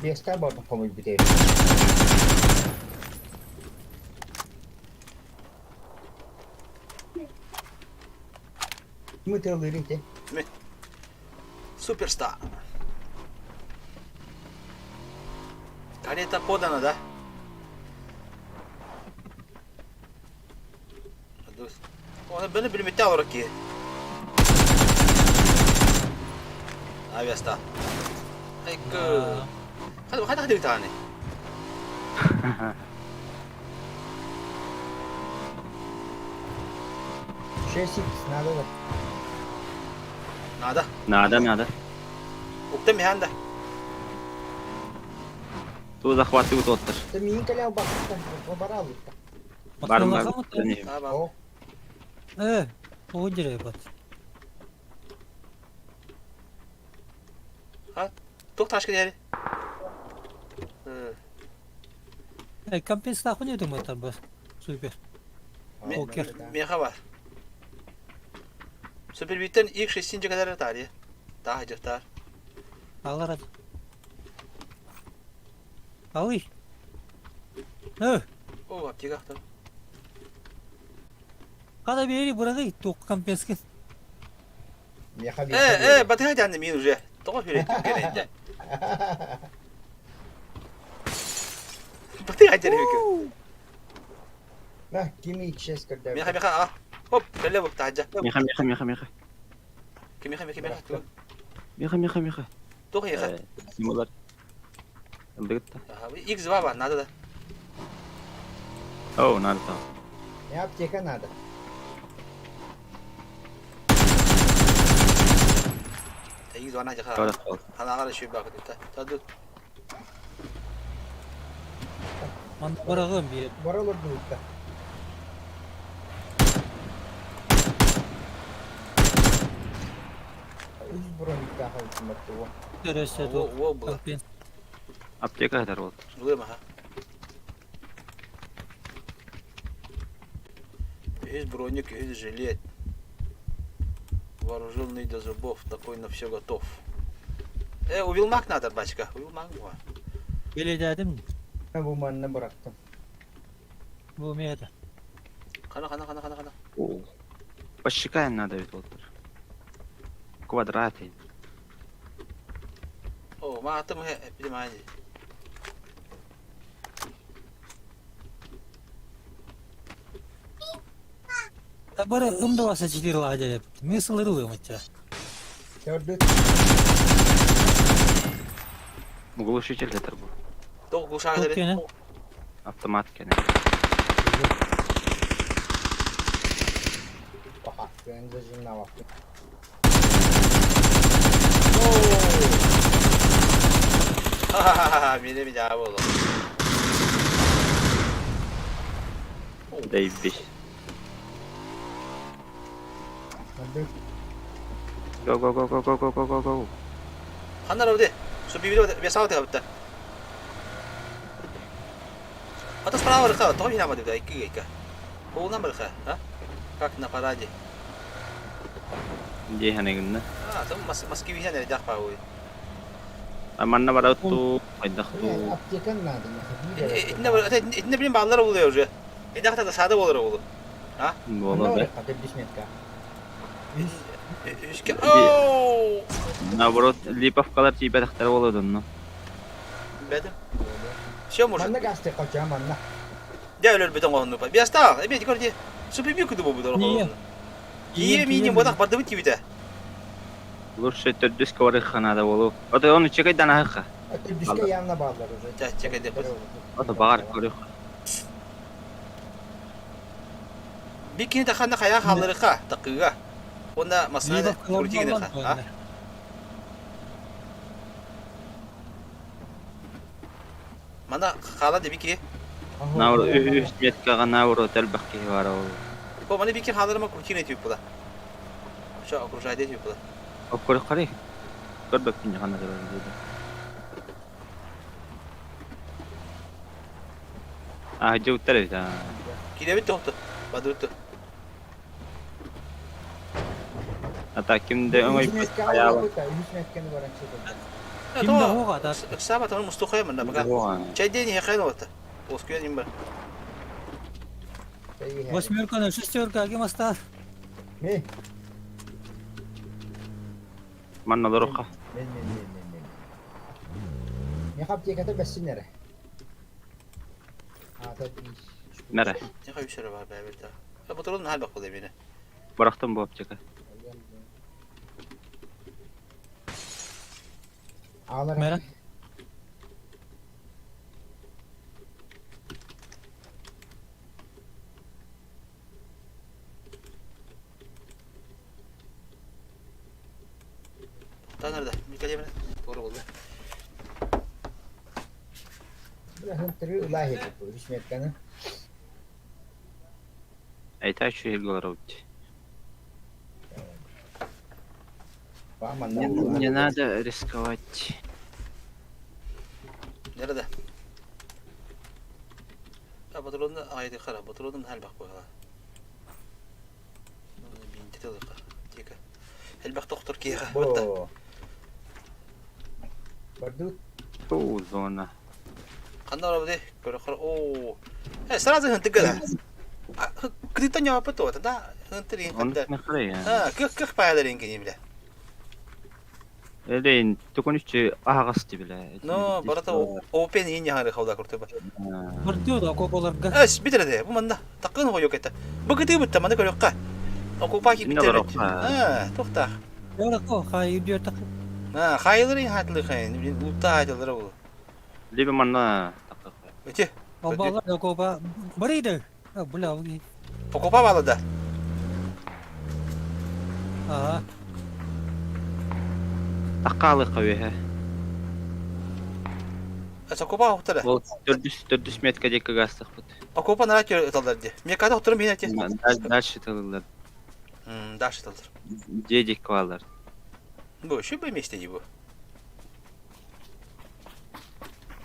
Биэстээх бардым хомуйбут эбит. Ким ытыалыыр ити? Мин. Суперстар. Карета подана, да? Оны бені білмекте алыр ки. Авиаста. Айкы. Хады хады хады таны. Шесть икс надо да. Надо. Надо, надо. Укта механда. Ту захватывают оттар. Ты миин кэлэ албаккыттан бараалытта. Барым бар. О. Э, оҕо бат. Ha? Туох ташка диэри? Э, компенсация не думаю там Супер. Покер. Меха бар. Супер биттен ilk шестинче kadar tarihi. Daha hacıftar. Алар. Алый. Э, О, аптека ахтар. Хада бери бырагый туох компенска. Меха Э, э, батыга дянды мин уже. Тоҕо хүрэ кэлэнде. Батыга дянды На, кими икшес көрдө. Меха, меха, а. Хоп, кэллэ бу таһдьа. Меха, меха, меха, меха. Меха, меха, меха. Меха, меха, меха. Туох меха? Симулар. Ылдыгытта. X2 бар, надо да. О, надо там. Мне аптека надо. X2 надо. Анаҕар үчүгэй баҕайытык. Таду. Манна быраҕыам биир. Бара олордубутта. Үс брониктаах эбитин баттыга. Көрөсө Уол була. Аптека хатар ол. Булуом аха. Үһүс броник, үһүс жилет. Вооруженный до зубов, такой на все готов. Э, увилмак надо, бачка. Увилмак була. Билэдэтим. Бу манна бырахтым. Бу миэтэ. Хана, хана, хана, хана, хана. О. Посчитаем надо ведь вот. Квадраты. О, маатым эпидемия. Бары ымдаласа четыре деп. Мен сылырылым ыча. Көрдүт. Глушитель это был. Тоқ глушак Кене. Автомат кене. Баха, мен зажимна бактым. Ха-ха-ха, мені меня было. Да и весь. Көрдүт. Go go go go go go go go go. Ханна равды. Су бибиде бесау тегабытта. Ата справа рыха, тоҕо хина бады икки икки. Полна рыха, а? Как на параде. Где ханегинна? А, там мас маски вихен эрдах пауй. А манна баратту, хайдахту. Аптека надо. Итинне итинне билин баалар болуyor уже. Эдахта да сада болор болу. А? Боло да. Үскә. Оу! Наоборот, липовкалар тиибэтахтар болодунну. Бедим. Все может. Манна гасты коча манна. Дә өлөр бөтөн оһонну. Биаста, эме дикор ди. Супер куду буолбут Ние. Киев миинин буотах бардыбыт диэбитэ. Лучше төрдүскэ барыахха наада буолуо. Ото ону чекайдан аһыахха. Төрдүскэ явно бааллар уже. Ча чекайдыахпыт. Ото баҕар көрүөх. Бикини таханна хайа хаалларыха такыыга. Уонна массыына крутигыныха. А? Мана хаала да бики. Наур үһүс меткаҕа наур элбэх киһи баар ол. Бу маны бики хааларыма крутина тип була. Что окружает тип була. Оккороххари. Көрбөппүн ханна турар диэби. А дьуттар эбит аа. Кирэбит тоһту. Бадырты. Ата ким да өҥөйбөт хайаабат. Үһүс метканы баран чекайдан. Ким да хоға да. Ыксаба тону мустухая мында бага. Чайден хехен ота. Оскуя ним бар. Восьмерка, шестерка, кем остал? Мен Манна олоруха. мен мен мен мен мен. Мен аптеката бәссин эрэ. Аата Мәрэ. Не хай үсөрө бар бәбер да. Батырын хал бак болай мени. Бырахтым бу аптека. Аалар. Мәрэ. Танырда. Микалемин. Doğru oldu. Бля, ылааһы бу үһүс метканы. Айта үчүгэй олоробут. Бааманна. Не надо рисковать. Nerede? Ya Batırın aydı kara. Batırın hal bak bu. Бинти тылыка. Тика. Элбэх доктор киэхэ. Бо. Бардут. Туу зона. Ханна барабыт көрө оо. Э сразу хынтыгы. Кытыта ньопа то да хынтырын Оннук хатта. нахарай. А, кых кых паяларын кини биле. Элейн тукунүччү аһаҕас биле. Но барата open ин яхары хавда куртуба. Бардıyor да окополарга. Эс битерде бу манна такын хойок это. Бу кыты бутта маны көрөккө. Окупа ки Инне битер. барокка. А, тохта. Yorako, hayır diyor tak. А, хайыларын хатлы хайын. Лутта хайлары бу. Либо манна такык. Өте. Бабалар окопа. Барыйды. Бля, Окупа балада. ага. Таккаалы кабыха. Эс окупа хоптара. Ол төрдүс төрдүс метка декке гастыкпыт. Окупа нара көр ыталдар ди. Мекада хоптурум бин эти. Дальше тылылар. М, дальше тылдар. Дедик балар. Бу şu bu месте бу.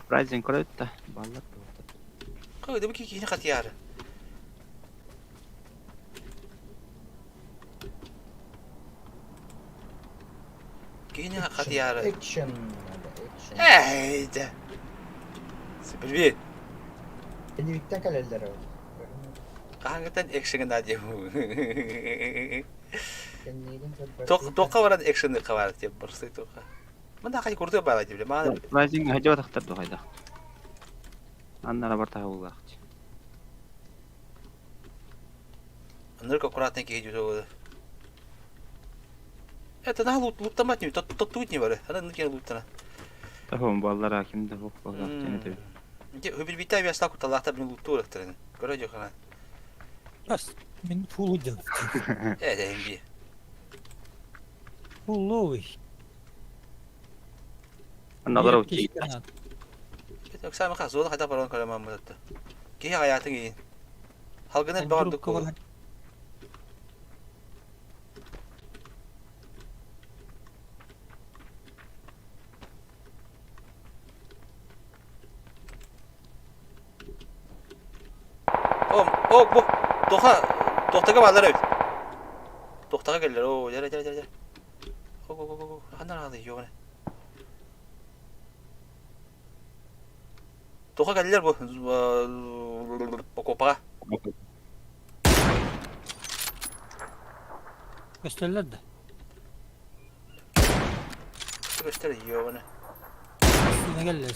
Праздник көрөт да. Балар. Кой, бу ки кини хатияры. Кини хатияры. Экшен. Экшен. Эй, да. Супер Энивиктен калеллер ол. Кахангатан экшен да деп. Кеннигин Ток тока баран экшен кабар деп барсы тока. Мында кай курты бара деп. Мана Праздник хажа тактар духайда. Аннара бар тахуллах. Нырк аккуратно киһи дьүтэ Это на лут луттамат не, тот тот тут не бары. Ана нырк луттана. Тахом баллар аким да хоп баллар тени тебе. Де хөбүл бита бяста куталахта бин луттур ахтарын. Көрө жохана. Бас, мен фулу дел. Э, да имби. Фуловый. Анналар ути. Это оксама ха зола хата барон калама мутатта. Киһи хаятын иин. Халгынар баҕардык кулу. О, о, бу тоха тохтага баалар эбит. Тохтага келлер. О, жара жара жара. О, о, о, о, ханнар аады йоҕуна. Тоха келлер бу окопаға. Gösterirler de. Көстөр йоҕуна. Aslında gelirler.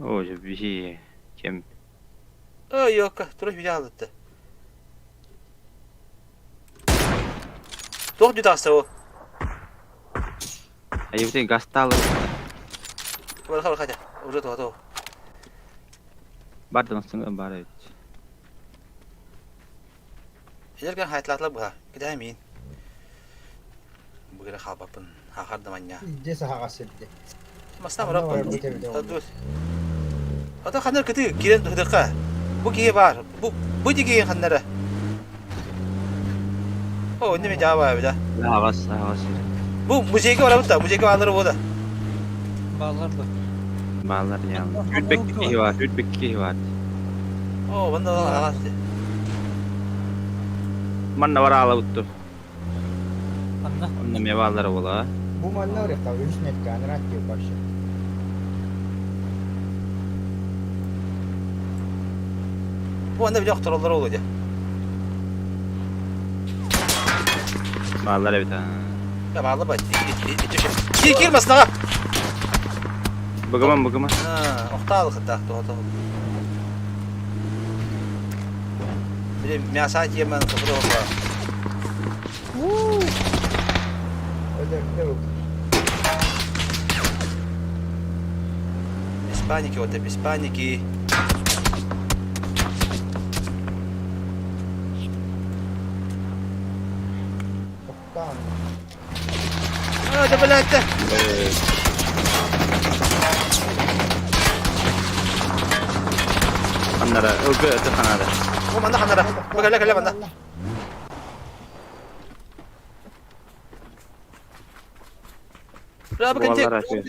Оо, биһи кем Ой, ёка, тура хүлэ хаалытта. Туох дүү таҕыста ол? Айыбытын гастаалы Барха барха уже то то. Бардын астыңа бар эбит. Эдэргэн хайтлаатылар быһа. Кидэһэ миин. Быгыра хаалбаппын. Хаахар да манньа. Илдьэ саһаҕас сирде. Маста бараппын. Ата ханнар кыты киирэн ыһыдыхха. Бу киһи баар. Бу бу дигиин ханнара. О, инне мен жаба бida. Аҕас, аҕас сир. Бу музейга барабыт да, музейга баалары буода. Бааллар да. Бааллар яа. Хүрбек киһи бар, хүрбек киһи бар. О, манна аҕас. Манна бар аалабыт Анна. Онно эмиэ бааллара буолаа. Бу манна ырыхта үс метка анараа диэн вообще. Бу анда бile охтороллор ол дьэ. Бааллар эбит аа. Я баалла ба. Киир киир маснаҕа. Быгыман быгыман. Охтаал кытта тоҕо Били мясо тиэмэн сокура Без паники, вот без паники. А, да блядь, да. Ханнара, ылгы өтө ханара. О, манна ханнара. Бу кэллэ кэллэ манна. Бля, бу кэнди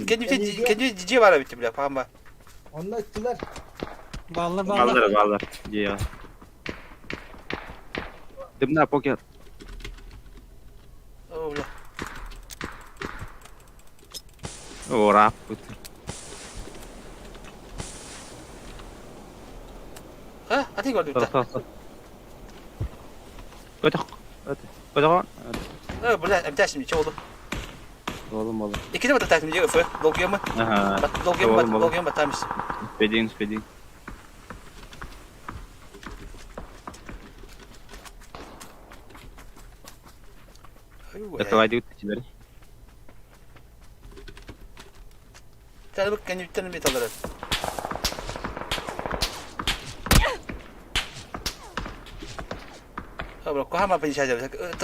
кэнди кэнди дьиэ баар эбит бля, паама. Онно ыттылар. Бааллар бааллар. Бааллар бааллар. Дьиэ. Дымна покер. О, бля. О, раппыт. А, а ты көрдүк да. Өтөх. Өтөх. Э, бля, эмтээсим ничего болду. Болум болум. Иккини бататаатым дии өфө, долгуйаммын. Аха. Долгуйаммын, долгуйаммын батаамыс. Спедин, спедин. Давай теперь. Тәлі бұл кәнептен бет алыр. Кохама пенсия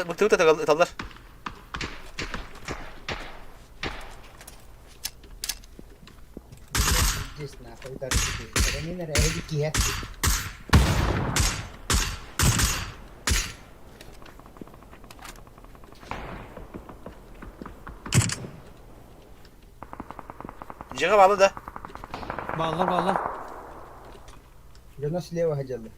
Быктыбыт ыталлар. Здесь нахуй даже. Мин эрэ киһэ. Дьиэҕэ баалы да? Бааллар бааллар. Дьоно слева сылдьаллар.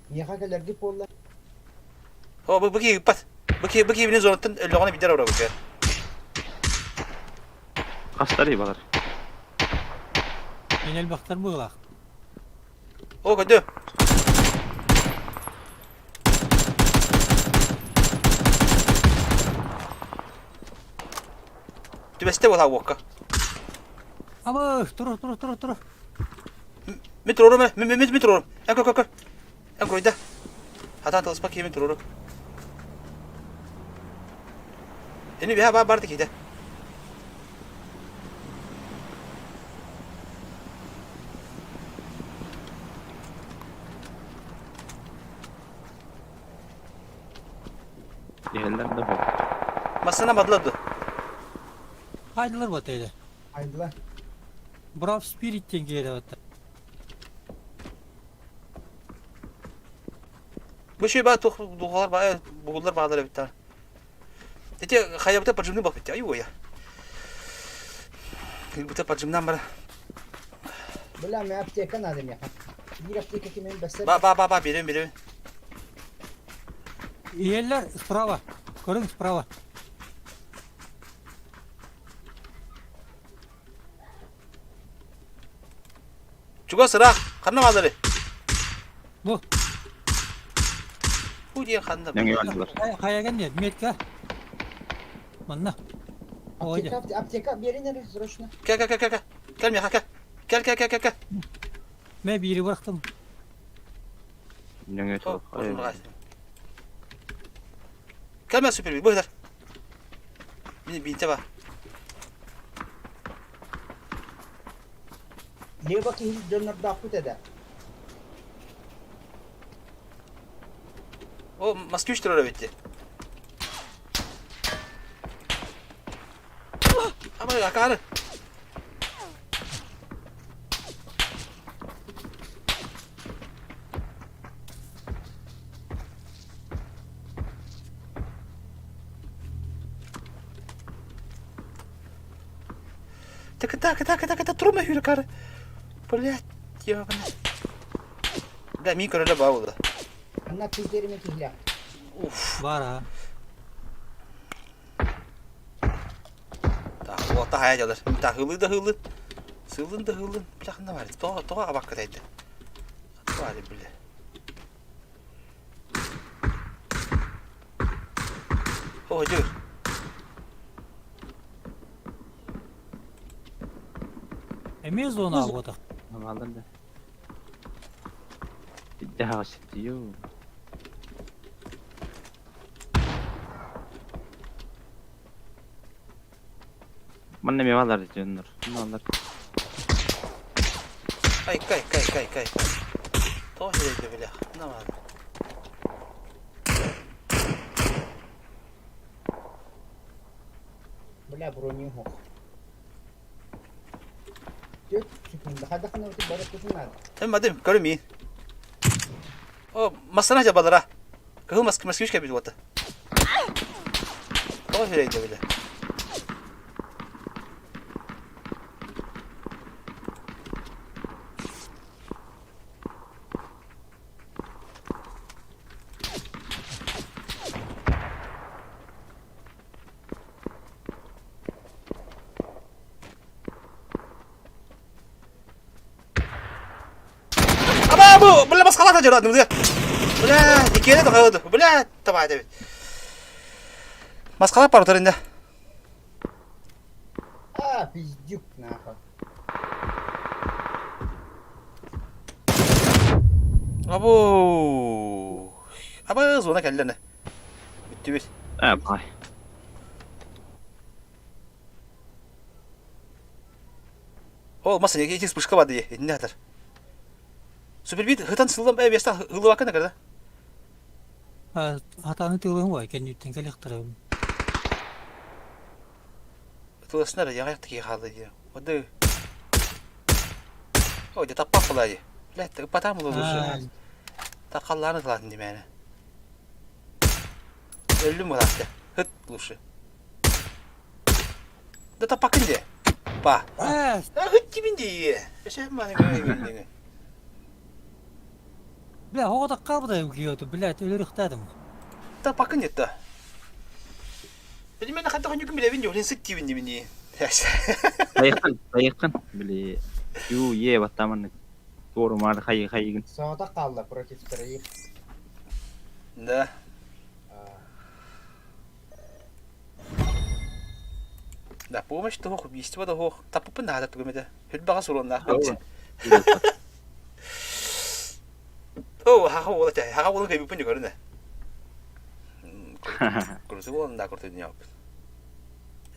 Миэхэ кэлэргит буолла. О, бу бу киһи ыппат. Бу киһи бу киһи зонаттан өллөҕүнэ билдэр ороо бу Хастар балар. Мен элбэхтэр быылаах. О, көрдө. Түбэстэ буолаа уокка. Абы, тур тур тур тур. Мин туруорум ээ, мин мин мин туруорум. Эн көр көр көр. Эн куруйда. Хатаан тылыспа киһи мин туруорум. Ини биһа баар барды киһитэ. Иһэллэр да бу. Массана бадылар ду. Хайдылар вот эйде. Айдылар. Брав Спирит диэн киирэ баттар. Бу şey баа тух духалар баа бугуллар баалар эбиттар. Ити хайабыта поджимны баппит. Ай уя. Килбута поджимнан бара. Бля, мне аптека надо миэхэ. Биир аптека кимин бэсэр. Ба ба ба ба берем берем. Иһэллэр справа. Көрүҥ справа. Чугас ыраах. Ханна баалары? Бу. Бу диэн ханна? Нөҥүө бардылар. Хайа кэнниэ, метка. Манна. Аптека, аптека биэрин эрэ срочно. Кэл, кэл, кэл, кэл. Кэл миэхэ, кэл. Кэл, кэл, кэл, кэл, кэл. Мэ биири бырахтым. Нөҥүө О, Кэл мэ супер быһыдар. Мин бинте бар. Лево киһи дьоннордоохпут эдэ. О, москвич турар эбит дии. Ама акаары. Так, так, так, так, так, трудно юркар. Блять, ёбаный. Да, мин көрөлө баулы. Анна тиздерime киһилэ. Уф. Бар а. Так, уота хайа дьалар. Так, ылыы да ылын. Сылын да ылын. Бля, ханна бар. Тоҕо, тоҕо абакка тайды. Ханна бар, бля. О, дьүр. Эмиэ зона буотах. Малын да. Иддэһэҕэ ситию. Манна эмиэ бааллар дьоннор. Бааллар. Кай, кай, кай, кай, кай. Тоҕо сирэйдэ бile. На баар. Бля, броню хох. Түөрт секунда. Хайдах гына бары тутун наада. Эм Вадим, көрүм миин. О, массана жабалара. Кыһыл москвич кэбит уота. Тоҕо сирэйдэ бile. Аба бу, бля маскалата дьоро, бля. Бля, иккиэнэ тоҕойоду. Бля, табаа эбит. Маскалап бар утарында. А, пиздюк нахуй. Абу. Аба зона кэллэ. Бүттүбүт. Ээ, бай. Ол мас эти вспышка бады итинне хатар. Супербит хытан сыллам э беста хыллыбакка когда. Хатаны тылын вай кэнниттэн кэлэхтэрэ. Тыласнар яҕайах таки хаалла дии. Оды. Ой, де таппах була дии. Блядь, ыппатаам була лучше. Тақаллааны тылатын димээне. Өллүм булаатты. Хыт лучше. Да таппакын де. Па. Хыт тибин дии. Эше маны гына. Бля, оҕо хаалбыта киоту, блядь, өлөрүхтаатым. Таппакын деді. Билимэн ханта хонюкун билебин жолин сыт тибин димини. Тайыккын, тайыккын. Били, ю, е, баттаман. Туору маар хайы хайыгын. Соҕотох хаалла против троих. Да. Да, помощь того, убийство того. Таппын да тугум этэ. Хүлбаҕа суруоннаах. Оо, хаха уола чай. Хаха уолун кэйбиппин көрүнэ. Курсы буолан да курту дьаабыт.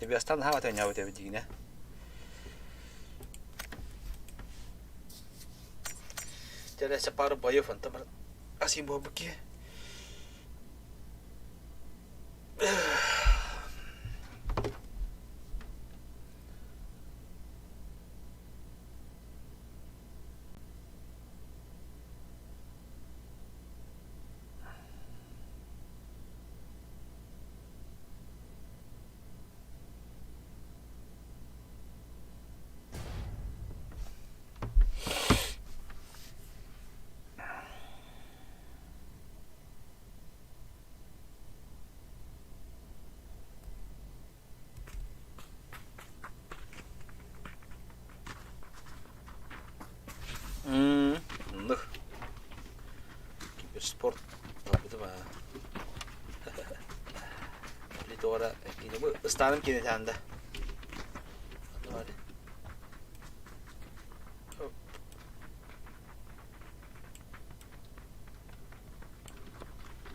Эбиастан хаба тэньаабыт эбит дигинэ. Телесе пару боев онтон асин буолбут киһи. Оннук. Киберспорт талбытым аа. Туора кини бу ыстааным киэнэ таанда.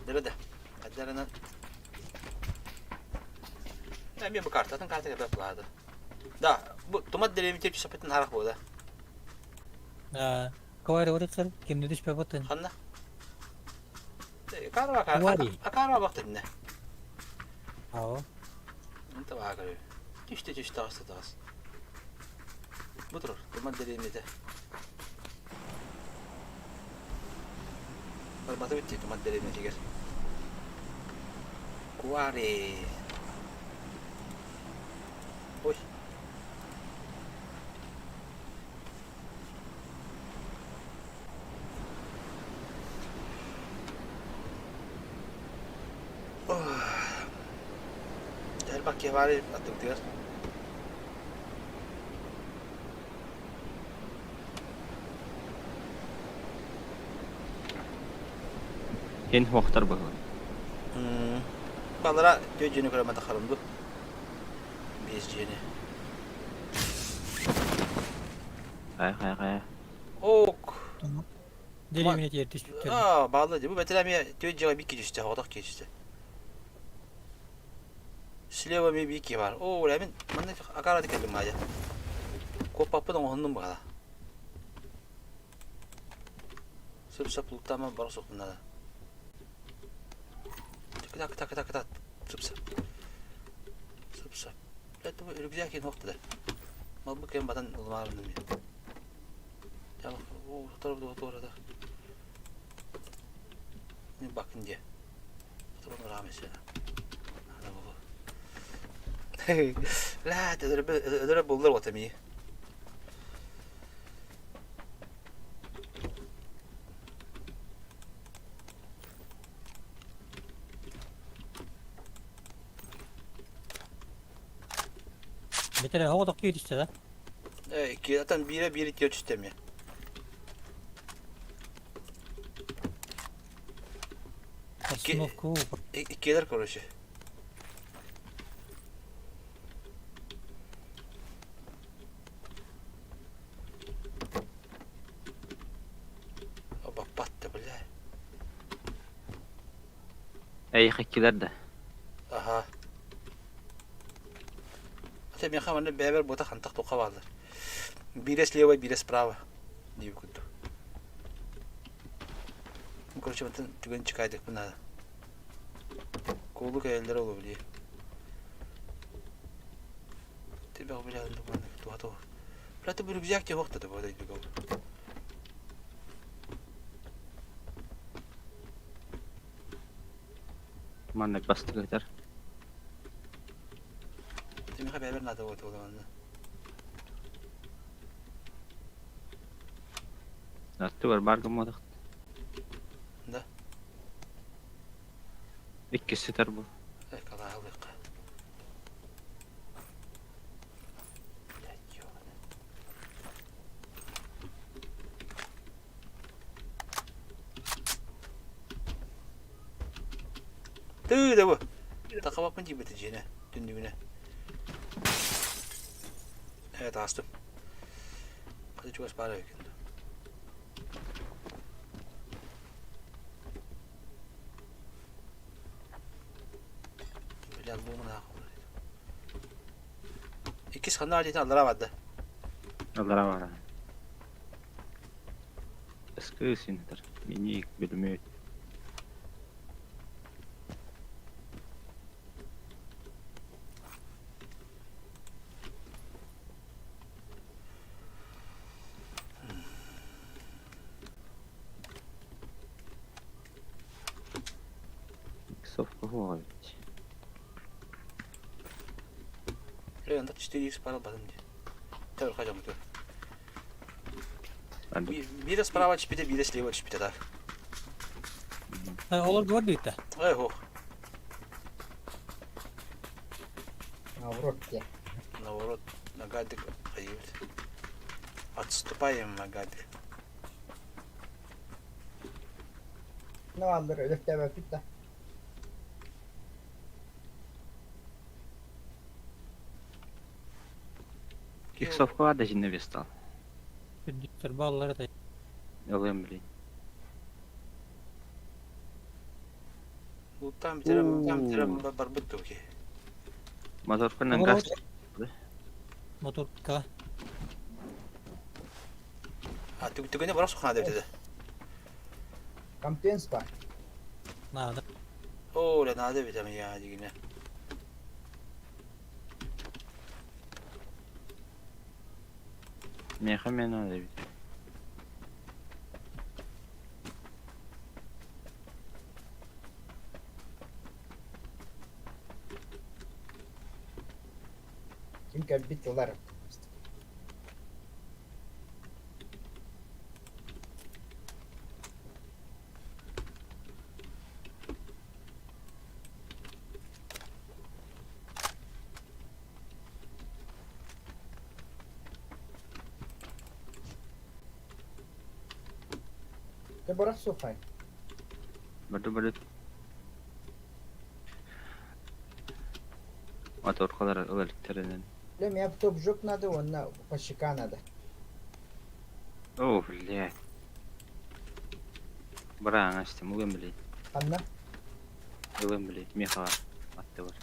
Дөрө да. Адарынан. Эмиэ бу картатын карта кэбэ плада. Да, бу тумат дэриэбитэ түсэппитин харах буола. Квари орыцар, кимни түспэппитин. Ханна? Квари. Акара бахтынна. Ао. Инта баҕа Түстэ түстэ таҕыста таҕыс. Бу турар, тумат дэриэбитэ. Барбата бүттэ тумат дэриэбитигэр. Квари. Ой. Элбэх киһи баар аттыбытыгар. Эн хуохтар быһылын. Балара түө дьиэни көрөмөтөххөрүм дуу. Биэс дьиэни. Хайа хайа хайа. Ок. Дэриэбинэ тиэр түспүттэр. Аа, баалла дии. Бу бэтэрээ эмиэ түөрт дьиэҕэ биир киһи түстэ, оҕотох киһи түстэ. Слева эмиэ биир киһи баар. Оо, мин манна акаарады кэллим маадьа. Куоппаппын оҥоһуннум баҕала. Сып-сап луктаама бара суохпун наада. Так, так, так, так, сып-сап. Сып-сап. Это бу рюкзак иһин да. Малбы кэм батан ылмаарым мен. Бакын дьэ. Өлөрө буллар вот эмиэ. Бэтэрэ оҕотох кииристэ да? Икки биирэ биир икки түстэ эмиэ. Остановка Иккилэр короче. Баппатта, бля. Эйиэхэ иккилэр да? Аха. Ата миэхэ манна бэйэбэр буота хантах туохха бааллар. Биирэ слева, биирэ справа диир курдук. Короче, мантан түгэн чыкаайдыкпын наада. Куолу кэлэллэрэ оло билиэ. Тебя бля, туха туха. Бля, ты рюкзак тебе охта ты бля, Маннык бастыгытар. Тимиэхэ бэйэбэр наада буолуо манна. Аттыгар баар гымматах. Да. Иккис сытар бу. Э, калааһылыахха. Блядь, ёбаный. Тыы да бу. Тахабаппын тиийбэтэ дьиэнэ, түннүгүнэ. Ээ, таастым. Хата чугас баар эбикин дуу. Бля, луумунаах Иккис ханна диэтин аллараа барда. Аллараа бара. Ыскыы синтер. Миник бүлүмүт. Иксовка хуоҕа эбит. Э, анда 4x пара бадым дии. Төр хажам төр. Биирэ справа түспүтэ, биирэ слева түспүтэ да. Олор говор бииртэ. Эй, ох. Наоборот дии. Наоборот, нагадык хайыбыт. Отступаем, нагадык. Ne vardır öyle да. Иксовка баар да итиннэ вестал. Үрдүктэр бааллар этэ. Ылыам блин. Луттаан бүтэрэн бүтэрэн барбыт дуу киһи. Моторканан газ. Моторка. А түгүнэ бара сухана эбит этэ. Компенс бар. Надо. Оо, бля, надо эбит я дигинэ. Миэхэ эмиэ надо эбит. Ким кэлбит ылар. Ты барах сухай. Барды барды. Моторкалар ыла иликтэринэн. Бля, мне топ-жоп надо, уонна пащека надо. О, блядь. Браҥа истим, ылыам блядь. Ханна? Ылыам блядь, меха аттыбар.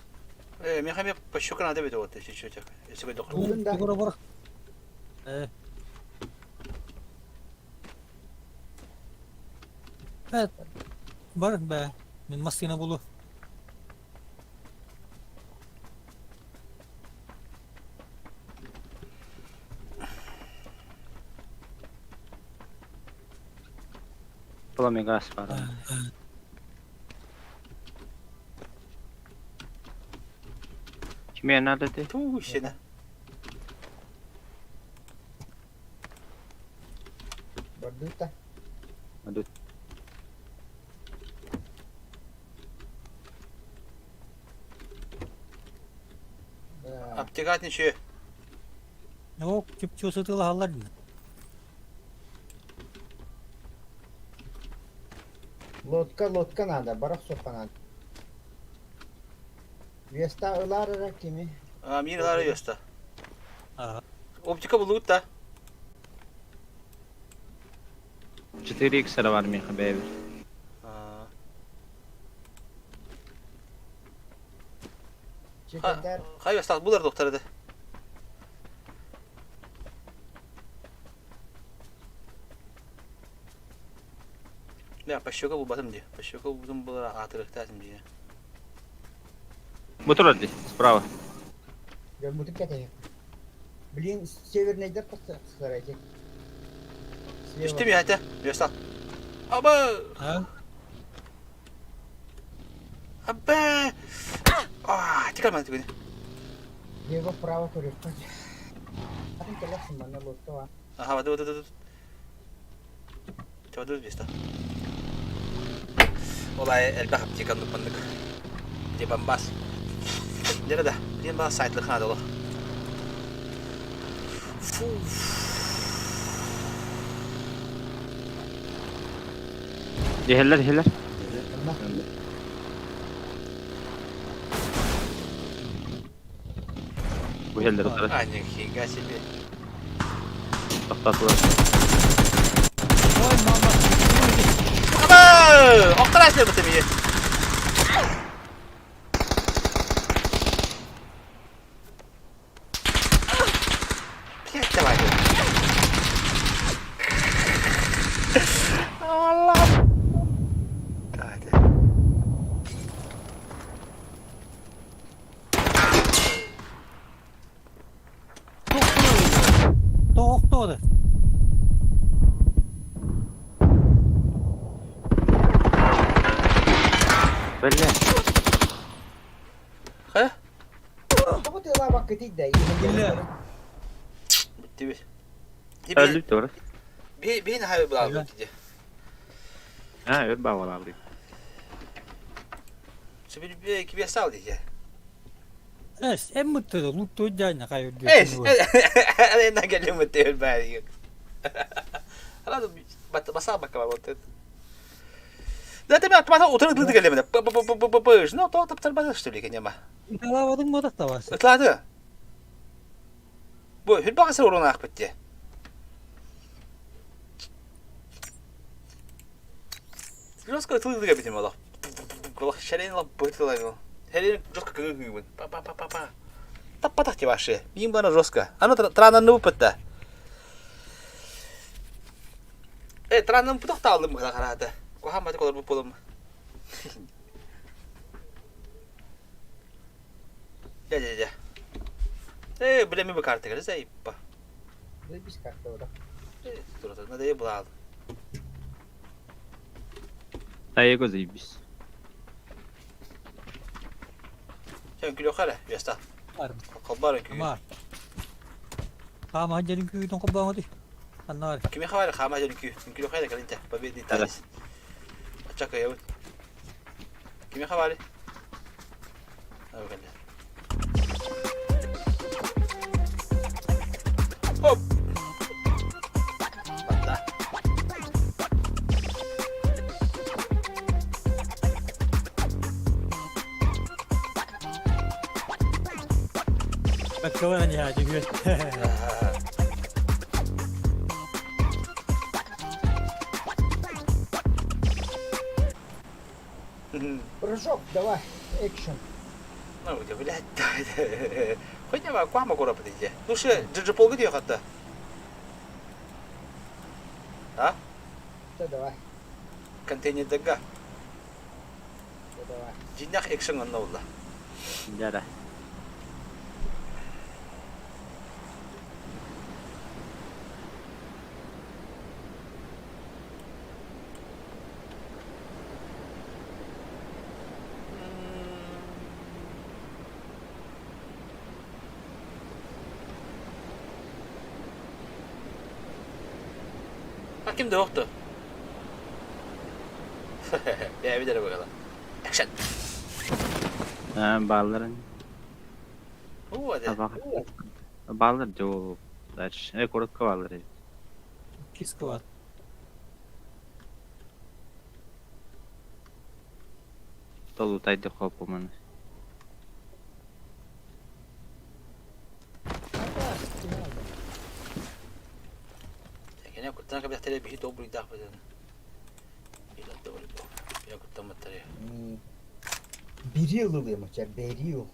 Э, меха ме пащека надо эбит вот, если что, если бы Ыллын да. Тугура бар. Э. Э, бар бә. Мин машина булу. Пламя газ баар. Кимиэ надо этэй? Туу, сена. Бардыта. Мадут. Да. Аптекат ничего. О, чүпчү сытылаһаллар дии. Лодка, лодка надо, барах сопа надо. Веста ылар эрэ кими? А, мир ылар веста. Аа. Оптика булугут да. 4x эрэ баар миэхэ бэйэбит. А. Чекетер. Хай веста булар доктор да. Да, пощека булбатым дии. Пощека булбутум булар аатырыктаатым дии. Бу турар дии, справа. Дьоммутун кэтэһэ. Блин, севернайдар тахсар эти. Түстүм яһата. Веста. Аба! А? Аба! А, тикалман түгүнэ. Лево право көрүөххэ. Атын кэлэхсин манна лодка Аха, бады бады бады. Чабадыр веста. Ол аайы элбэх аптеканы маннык дебамбас. Дьэ да, билин баа сайтлык наада олох. Фу. Иһэллэр, иһэллэр. Бу иһэллэр утары. А, нифига себе. Тохтоотулар. Ой, мама. Аба! Охтарас бу мие. Блядь, давай. Давайте. Тоохтоодо. Бля. Хайа? Тоҕо тыалаабаккытый да? Бля. Бүттүбүт. Өллүк тура. Биһин хаһы булаабыт дии. А, өр баалаабыт. Сибил кибесал дии. Эс, эм мыттыды, лутту дьаанна кайыр Эс, эн кэлим мыттыр баайы. Ана басаа бакка вот. Да ты меня утыры ты кэлемне. П п п п п Ну, то таптар база что ли, кенема. Ыталаабадың ма тахтабас? Ытлады. Бу хүрбэҕэ сир урун аахпыт дии. Жестко ытылыыга эбитим олох. Олох шәрин олох бытылайын. Шәрин жестко кыгыгыыбын. Па-па-па-па-па. Таппатах ти вообще. Мин бана жестко. Аны трананны буппытта. Э, транным путах таалым быһа хараата. Куһаан баты колор буппулум. Дьэ, дьэ, дьэ. Э, билэми бу картыгар заиппа. Без карты да. Турата, надо и булал. Тайго заебись. Sen күлүөххэ эрэ, үөстэ. Холбоор үҥкүү. Ама. Хаама дьэн үҥкүүтүн холбооҥутуй. Ханна бар? Кимиэхэ баар хаама дьэн үҥкүү. Үҥкүлүөххэ эрэ кэлин победный танец. Оччо кыайабыт. Кимиэхэ баарый? Хоп! Батта. Баккалан я дьүһүөн. Прыжок, давай, экшен. Ну, где, блядь, хоть не куама курапыт иде. Ну, ше, джиджи полгы хатта. А? Да, давай. Контейнердега. Да, давай. Дьиҥнээх экшен онно буолла. Да-да. А ким да охто? Бэйэбит эрэ быгала. Экшен! Баалларын Уу, ade. Бааллар дьэ дальше. Коротко бааллар эбит. Кискват. Толу тайды хопу маны. Кene куттан кэбиһтэри биһи добрыйдаах быдан. Я куттаммыттары. Берил ылыам, у тебя берил.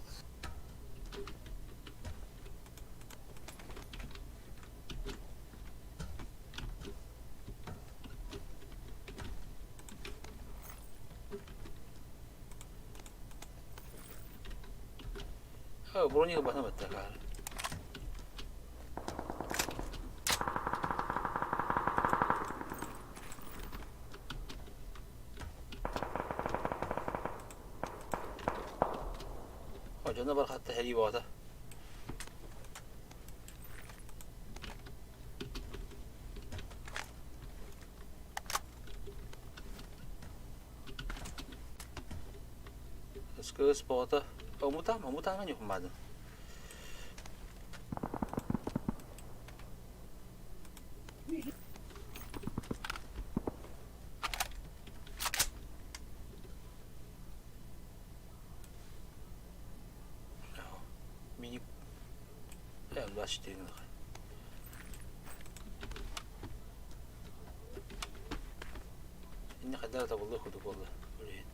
Броник бана баттакаар. Дьоно бархатта сэрии боото. Кыс боото. Омутаама, омутаама ньухумаадын. Мини... М24 Инне хайдах табыллыы курдук буолла. Блин.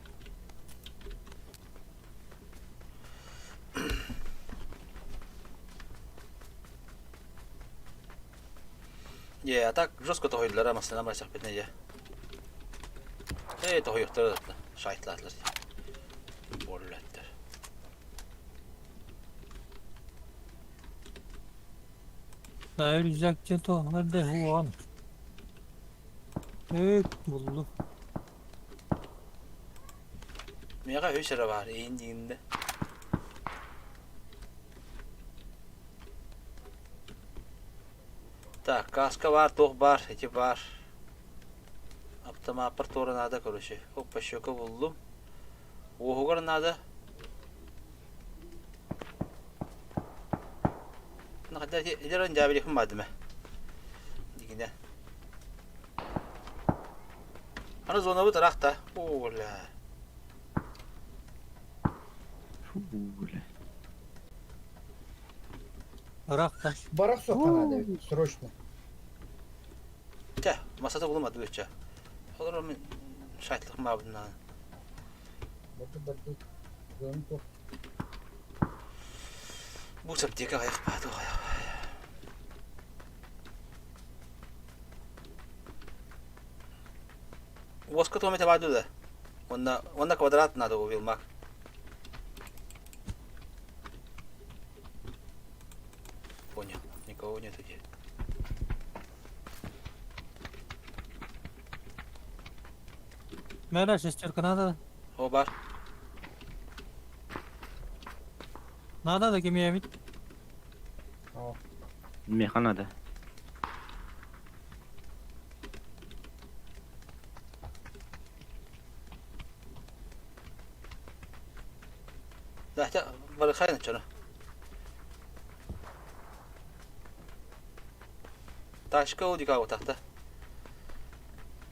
Е, а так жестко тоһуйдулар массыына барсахпытына дьэ. Ээ, тоһуйуохтара да шайтлаатылар. Буоллаттар. Рюкзак туоһунар да уоҕан. Эк буллум. Миэхэ үс эрэ баар, иин диигин да. Так, каска баар, туох баар, ити баар. Автомаппар туора наада, короче. Опа, щека буллум. Уоһугар наада. Идерэн дьаабилихым баадыма. Дигинэ. Аны зонабыт ыраах О, бля. Фу, бля. Ыраахтан. Барах суохха наада эбит, срочно. Чэ, масата булумады бычча. Олор мен шайтлык мабыннан. Барды барды. Гын туох. Бу аптека аяқ бааты аяқ. Уоска туомете баады да. Онна, онна квадрат надо увилмак. Понял, никого нет где. Мэра шестерка надо. О, бар. Надо да кимиэмит. О, Меха надо. Да, хотя, барыхай начало. Ташка ол дика отақта.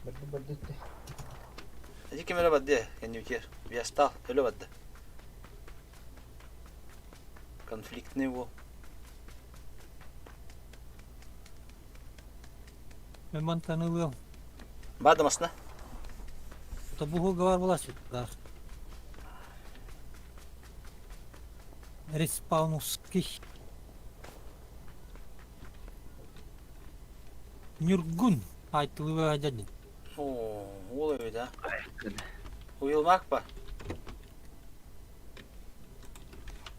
барды барды. Эти кемере бадды, кеннютер. Вястал, өлө бадды. Конфликтный бол. Мен мантан ылыам. Бады масна. Тобуһуга бар була сүттар. Респаунуский. Нюргун. Айтылыба дядя. О, ол эбит, а. Уйулмак па.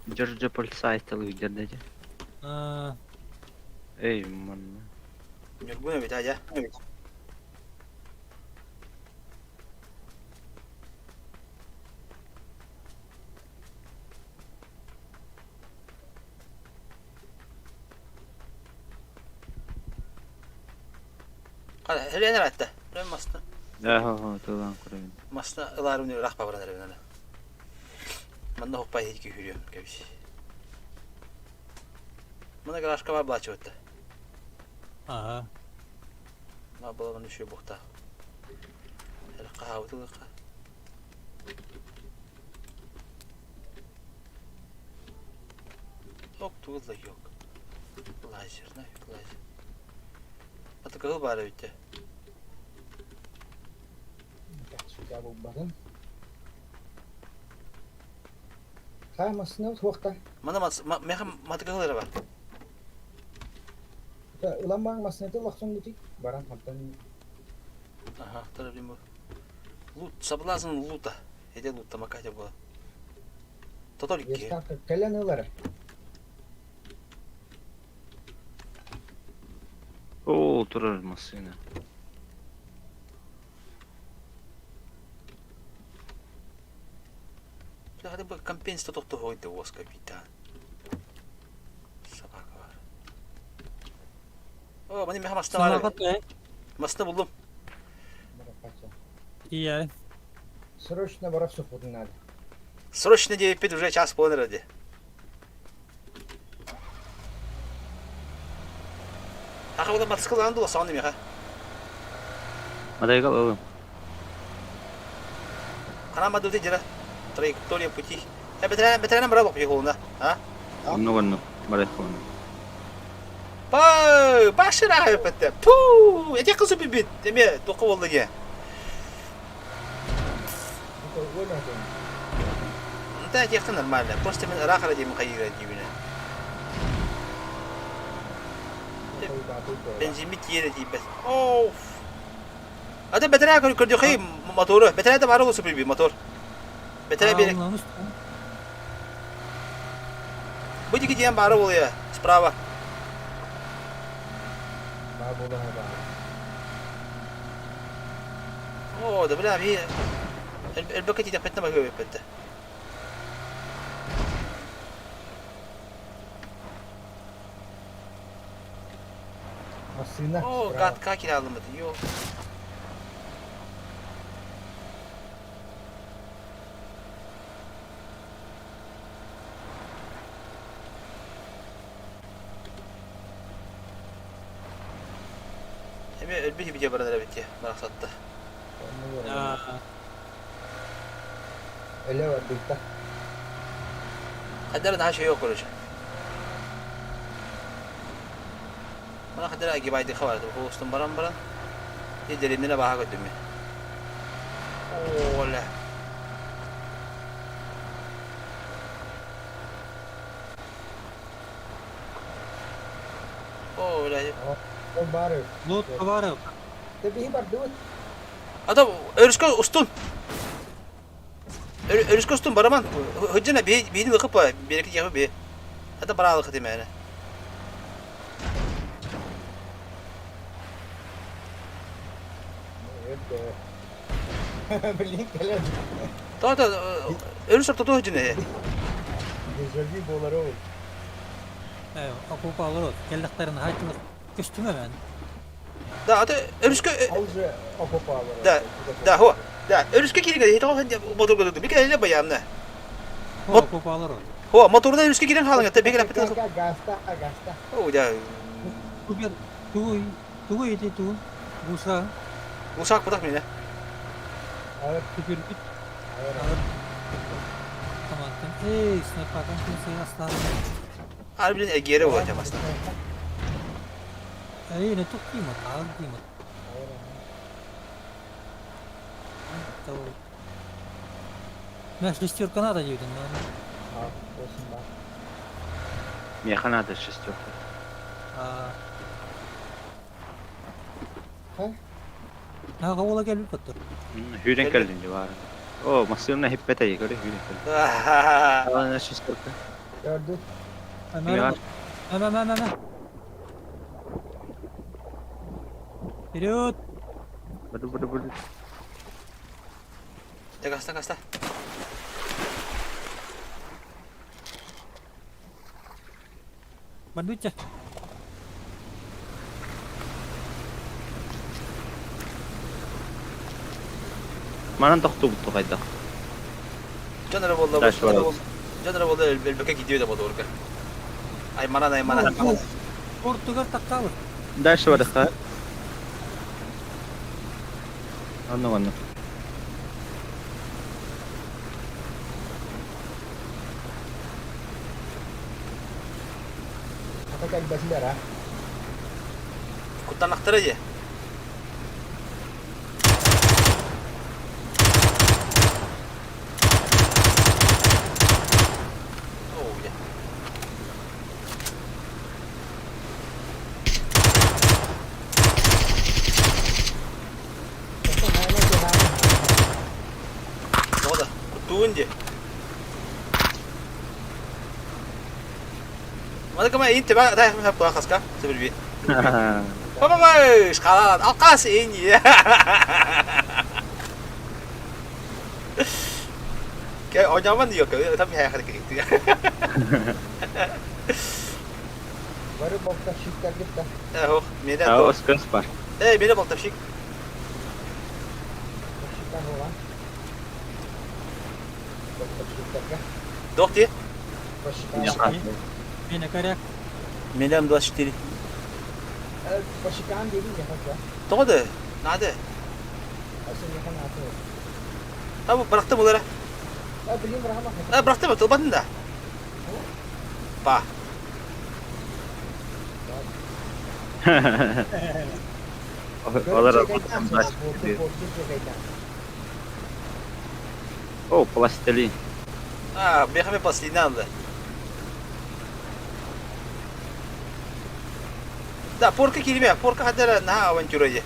Джорджо полицай дядя. А, Эй, манна. Нюргун эбит, а, дя. Қара, хеленер атта. Мен масна. Ага, тылан көрөбүн. Масна ылаарым ырах бабаран эребин Манна хоппай хейки хүрүөм кэбис. Мына гаражка бар блачы өттө. ага. Ма баламын үшө бухта. Әлі қағабытылыққа. Ок тугул да yok. Лазер, нафиг лазер. Аты кыһыл баара бүттэ. Сюда булбатын. Хай масына туохта. Мана меха маты кыһыл эрэ бар. Ылан баң масына лохсон бутик. Баран хантан Ага, тарабим бу. Лут, соблазн лута. Эде лута макатя была. Тотолик ки. Естак кэлэн ылар. О, турар машина. Бля, хотя бы компенс тотохто хойды уос капитан. Собака бар. О, мани меха масна бар. Самокат э? Масна булдум. Баракача. Тиийэ. Срочно барах сухудун надо. Срочно 9 уже час полный ради. Аха, ода мотоцикл анды соны меха. Мадай ылым. Кана мадуты дира. Траектория пути. Э, бетерен, бетерен бара бок холуна. А? Онну онну. Барай холуна. Па, башыра хайпетте. Пу, эти кызы бибит. Эме тоқы болду не. Да, техта нормально. Просто мен рахара деймін қайыра деймін. Бензин тиере дейбес. Оф. Ата бетере көрдү хей мотору. Бетере да бар болсу бир мотор. Бетере бир. Бу диги диэн бары болуя. Справа. О, да бля, би элбэкэ тиде петне бахы петте. Массыына. О, гатка киралымыды. Йо. Эми өлбүт бите баран эбитте, барахсатта. Эле бар быйта. Каддар наша yok короче. Мана хадара агибайдыха бар. Холустун баран баран. Деревнене баха көдүм. Оля. Оля. Ол бары. Лот бары. Тэбиһи бардыбыт. Ата өрүскө устун. Өрүскө устун бараман. Хыджына биһини лыкып береки яхы би. Ата баралык демәне. Блин, кэлэн. Та өрүс ортото хыджына. Дежавю буолар ол. Окупа олорот. Келлэхтэрин хайтылык көстүмэ мен. Да, ата өрүскө Ол же окупа олорор. Да, да, хо. Да, өрүскө киирин хит ол мотор көтөдү. Бик эле баямна. Окупа олорот. Хо, моторда өрүскө киирин халың ата бик эле Гаста, гаста. О, да. Тугу тугу тугу ити тугу. Буса. Ушак бутак мене. Түкүрбүт. Тамантан. Эй, снайпадан кимсе астан. Ар билен эгере болот жамаста. Эй, не тук киймат, ал киймат. Мен шестерка надо дейдим. Меха надо шестерка. Ага, ола келип каттыр. Хүрен кэллин бар. О, массыына хиппете көрө хүрен кэллин. Ана шестерка. Gördü. Кими бар? Мә, мә, мә, мә. Вперед! Баду баду баду. Да гаста, гаста. Бандуча. Манан тохтубут хайдах. Жанра болла. Дальше барабыз. Жанра болла элбекке кидиө да болду орка. Айманан айманан. Португал такталы. Дальше барыха. Анна анна. Ата кэлбэтилэр а. Куттанактара же. О, я. Тода, куттуун же. Мана кама ин теба дай хап туа хаска, себерби. Баба шкалан, алкас ин. Cái ở nhóm vẫn nhiều kiểu thâm hè cái Бары болтовщиктар гитта. Э, мене Оскас бар. Э, мене болтовщик. Болтовщиктар болан. Болтовщиктарга. Дохти. Пашикан. Мене коряк. Мене М24. Пашикан дедим я хочу. Тоғды, нады. Асан яхан аты. Ha bu bıraktım bunları. А, блин, рахма. Ha bıraktım, tılmadın da. Ба. Олар О, пластилин. А, бехаме пластилин алды. Да, порка кирме, порка хадара на авантюра же.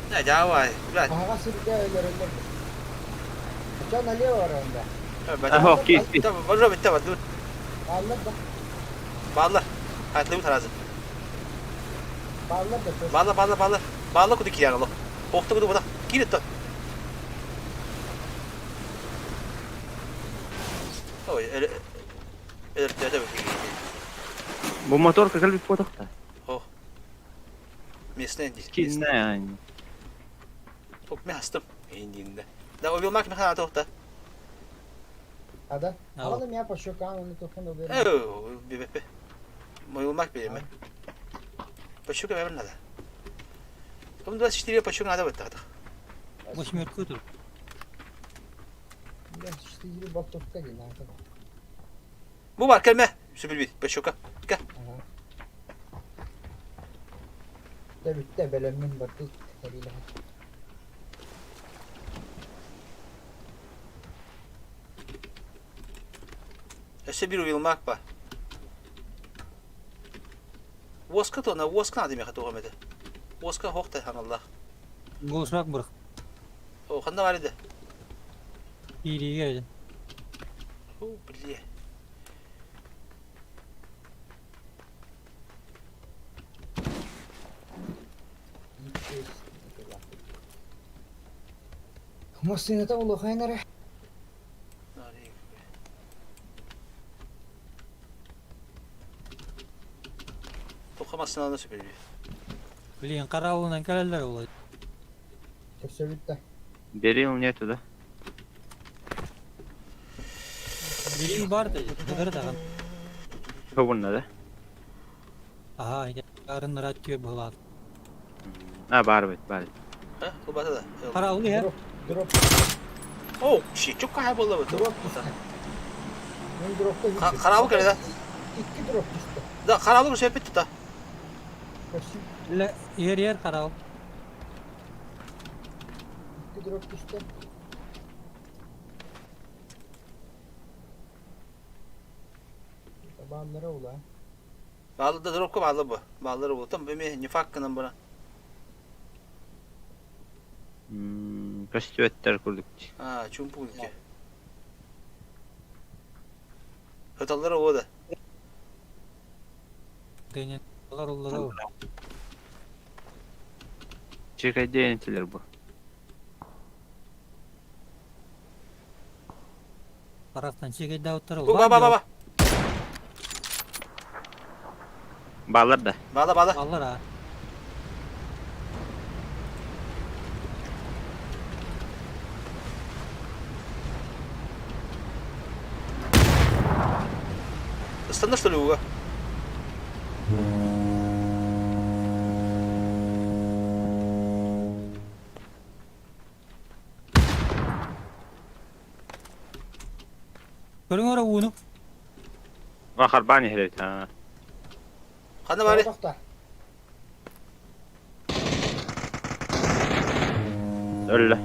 Да, давай, блядь. Ага, сырга өлөрөлөр. Ча налево аранда. Ахо, кис. Да, бажа битте бар, dur. Баллар да. Bağlar. Hayatlı bir tarazı. Баллар да. Bağla, bağla, bağla. Bağla kudu kiyan Allah. Okta kudu bada. Kirit to. Oy, öyle öyle öyle Бу мотор как бит потохта. Местный ди. Кинне yani. Топ мен астым. Эндинде. Да, ол мак механа тохта. Ада. Аны меня по щекам, он тохон обер. Э, бебе. Мой мак береме. По щекам я надо. Кому 24 по щекам надо вот так. Восьмерка тут. 24 болтовка дей надо. Бу бар келме. Сүбүл бит, по щека. Ка. Бүттэ бүттэ бэлэммин бардык сэриилэһэн. Өссө биир уйулмаак ба. Уоска туона, уоска наада миэхэ туох эмэтэ. Уоска оһох да аналлаах. Глушак бырах. О, ханна бар edi? Киириигэ эдин. О, бля. Массыыната улахан эрэ. Тоққа массыынаны сөпөлүй. Блин, караулунан кэлэллэр ол. Көрсөбүт да. Берил нету, да? Берил бар да, ыгыр даҕан. Хобунна да? Аха, арыннара түө быһылаат. А, бар бит, бар. А, кубата да. Караул иһэр. Дроп, дроп, О, щи, чук кая болла бу. дроп түстэ. Мен дропка киирдим. Карабы кэлэ да. Икки дроп түстэ. Да, карабы сөпүт тута. Көрсүм. Иһэр иһэр караул. Икки дроп түстэ. Табааннара ула. Баалы да дропка баалы бу. Баалары бу. Там беме не факт гынан бара. Көстүөттэр курдук. А, чумпу ки. Хаталлара о да. Дэнен олар оллара. Чекайде энтилер бу. Тарахтан чекайде оттар. Бу ба ба ба ба. Баалар да. Баала баала. Баллар а. Ыстанна что ли уга? Көрүҥ ора ууну. Ва харбаан иһэр ha. Ханна бары? Тоқта. Өллө.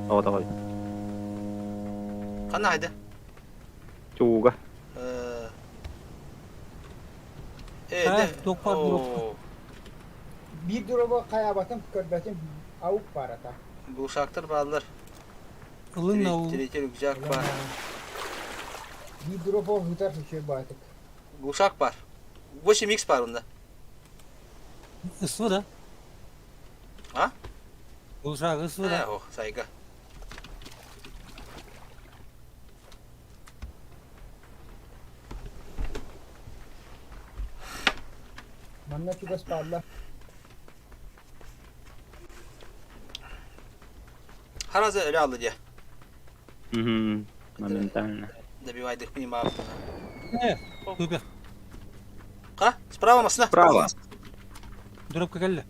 Тоҕо тоҕой. Ханна хайда? Чууга. Э, туох баар дроп. Биир дробу хайаабатым, көрбөтүм. Аук барата. Глушактар бааллар. Ылын ол. Третий рюкзак бар. Биир дробу ыытар үчүгэй баатык. Глушак бар. 8x бар онда. Ысвы да. А? Глушак ысвы да. Ох, сайга. Манна чугас бааллар. Харазы өлө алды дия. Мгм. Моментально. Добивайдых понимаю. Э, супер. Ха? Справа масына. Справа. Дропка кэллэ.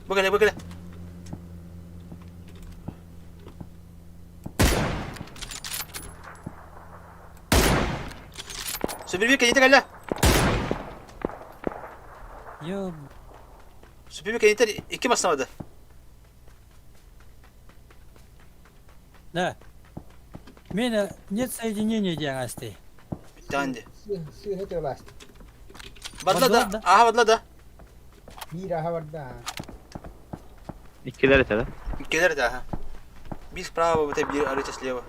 Бу кэлэ, бу кэлэ. Сүбүрбү кэнитэ кэллэ. Йо, Сүбүрбү кэнитэ икки масына барды. да. Меня нет соединения диэн асты. Бүттэҕин дии. Сыыһа тыаласт. Бадла да, Бадла да. аха бадла да. Биир аха барда. Иккилэр этэ да? Иккилэр да аха. Биир справа быта биир арыыча слева.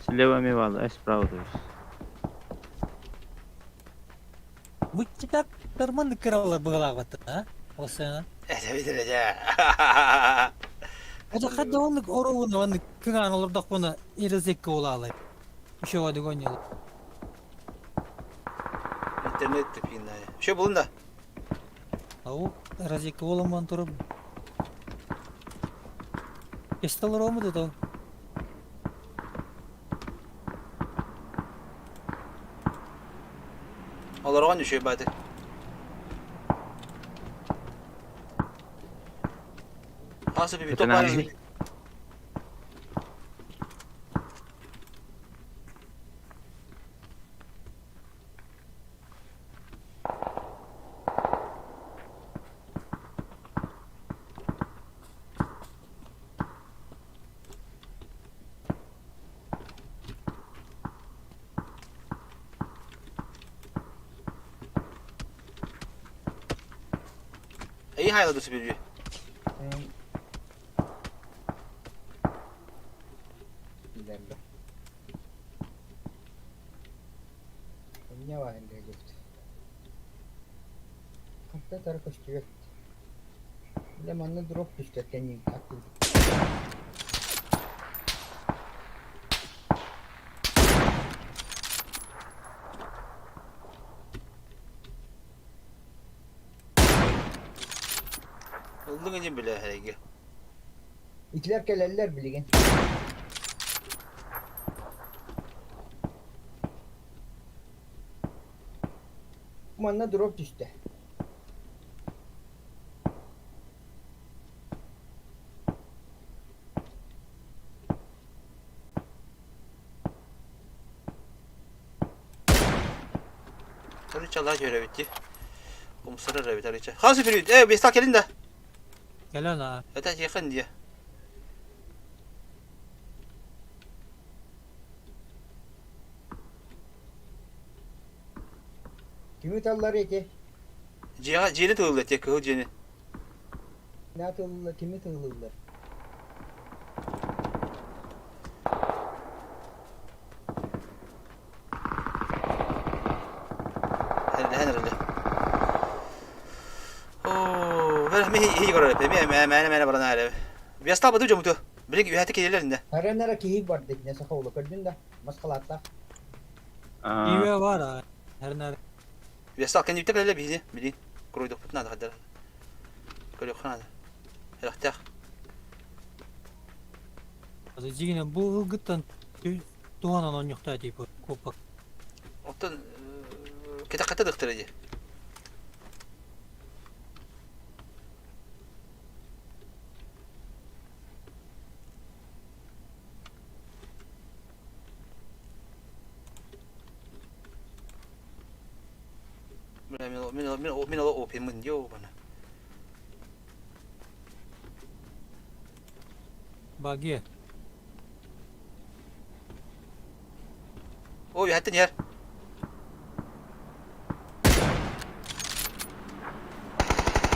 Слева ми баалар, справа то есть. Бу китап тарман кыралар быгалаабат а? Осена. Это видели дьэ. Это хадда оннук оругуна оннук кыгаан олордохпуна ирезекке улаалай. Еще воды гонил. Интернет тупиная. Еще булун да. Ау, разекке оламан туруп. Эсталар омуду да. Олоргон еще баты. Асы би Это топ надо. хайла дуу сүбүрүү. Билэрбэ. Эмне бар эле Ханта тары көстүбэт. Бile манна дроп түстэ кэннин Ыллыҥ ини билэ эһиги. Итилэр кэлэллэр билигин. Манна дроп түстэ. Арычалаа көрөбүт дии. Умсарар эбит арыча. Хас үпүрүт? Э, бестал кэлин да. Кэлэн аа. Это тиэхэн дии. Кими таллар эти? Дьиэҕэ дьиэни тылылла те кыһыл дьиэни. Не тылылла, кими тылыллар? Эрдэһэн эрэлэ. Оо, бэр ми хи көрөр эпэ. Ми мэ мэ мэ баран эрэ. Веста баду жомуту. Билиг үһәте келелер инде. Харан киһи бар дедине саха ула көрдүн да. Маскалааттаах. Иwe бар аа. Herner. Веста кенибите келелер биһини. Билин. Круйдукпут надо хаддар. Көрүөх надо. Эрахтах. Дьиҥинэн бу ылгыттан туһанан оонньуохтаа типа куоппак. Оттон кэтэххэтэ дыхтара дии. Мин мин мин мин олох опиммын дии бана. Баги. Ой, үһэттэн иһэр.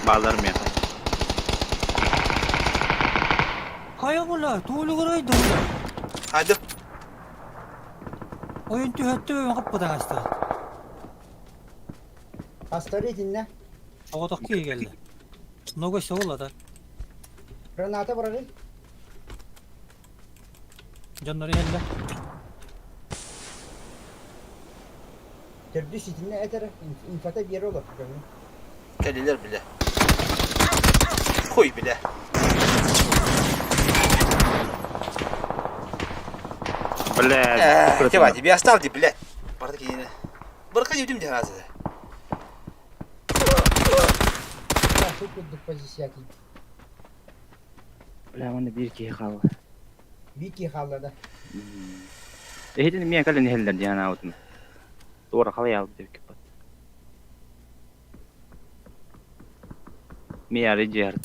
Баалар миэхэ. Хайа була, туолугурай дула. Хайды. Ойун түһэттэ өйөн хаппытаҥ аста. Астары итиннэ. Оҕотох киһи кэллэ. Много сыл да. Граната бырагын. Дьоннор иһэллэр. Төрдүс итиннэ этэр инфата биэрэ олор дьоҥҥо. Кэллилэр билэ. Хуй билэ. Бля. Тема, тебе остал, блядь. Бардак ине. Барка не дим разы. Тут курдук позиция кий. Бля, манна биир киһи хаалла. Биир киһи хаалла да. Эһитин эмиэ кэлэн иһэллэр диэн анаабытым. Туора халай аалбыт эбиккит бат. Миары дьиэр.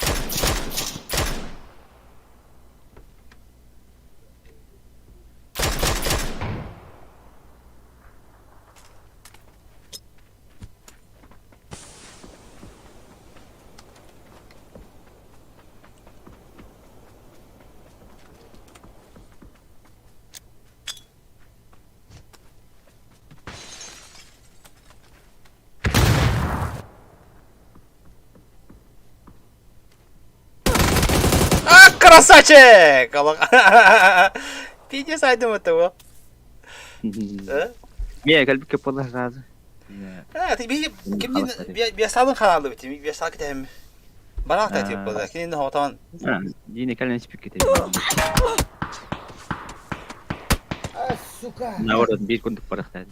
А, красавчик! Пиздец, айдым этого. Миэ кэлбиккэ буолла сразу. А, ты би кимнин биасалын хаалды бит. Биасал китем. Барах та тип буолла. Кинин хотон. Дини кэлэн испикките. А, сука! Наоборот, биир курдук барахтаат.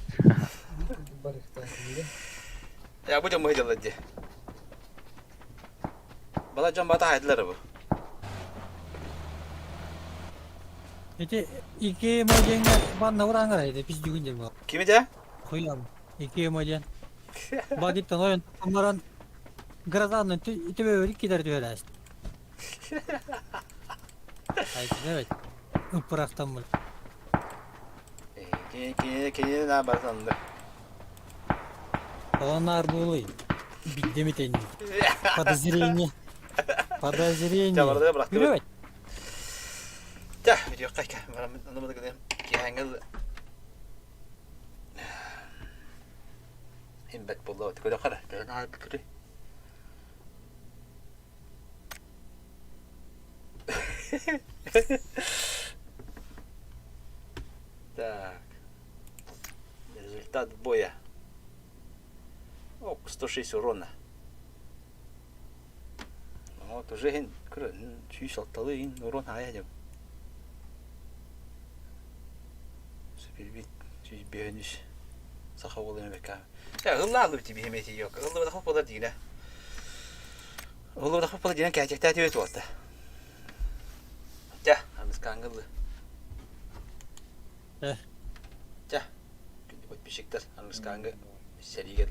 Барахтаат. Я бу дьон быһыдылар дии. Бала дьон бата хайдылар бу. Ити икки мо диэҥҥэ банна ураан ити пиздюгун диэн буолар. Кими дэ? Хуям. Икки мо диэн. Багиттан ойон баран гражданын төбөбөр иккилэр түһэрээс. Айкын Ыппырахтаммыт. Кини кини на барсанды. Оннар буолуй. Биддеми тенни. Подозрение. Подозрение. Чэ, барытыгар бырахтыбыт. Күрүөбэт. Чэ, бүтүөххэ бараммыт ону маны гыныам. Киэһээҥҥи Имбэт буолла көрөххө эрэ. Төһөн ааспыт Так. Результат боя. О, 106 урона. Вот уже иһин 106 иһин урон аайа дьон. Супер 105 саха уола эмэкка. Э, ыллааллыбыт тибиһиме тиийок. Ыллыбатах болар диинэ. Ыллыбатах болар диинэ кээчэктээти туолта. Чэ, аныскаангылы. Э. Чэ, подписчиктар аныскаангы сэриигэ.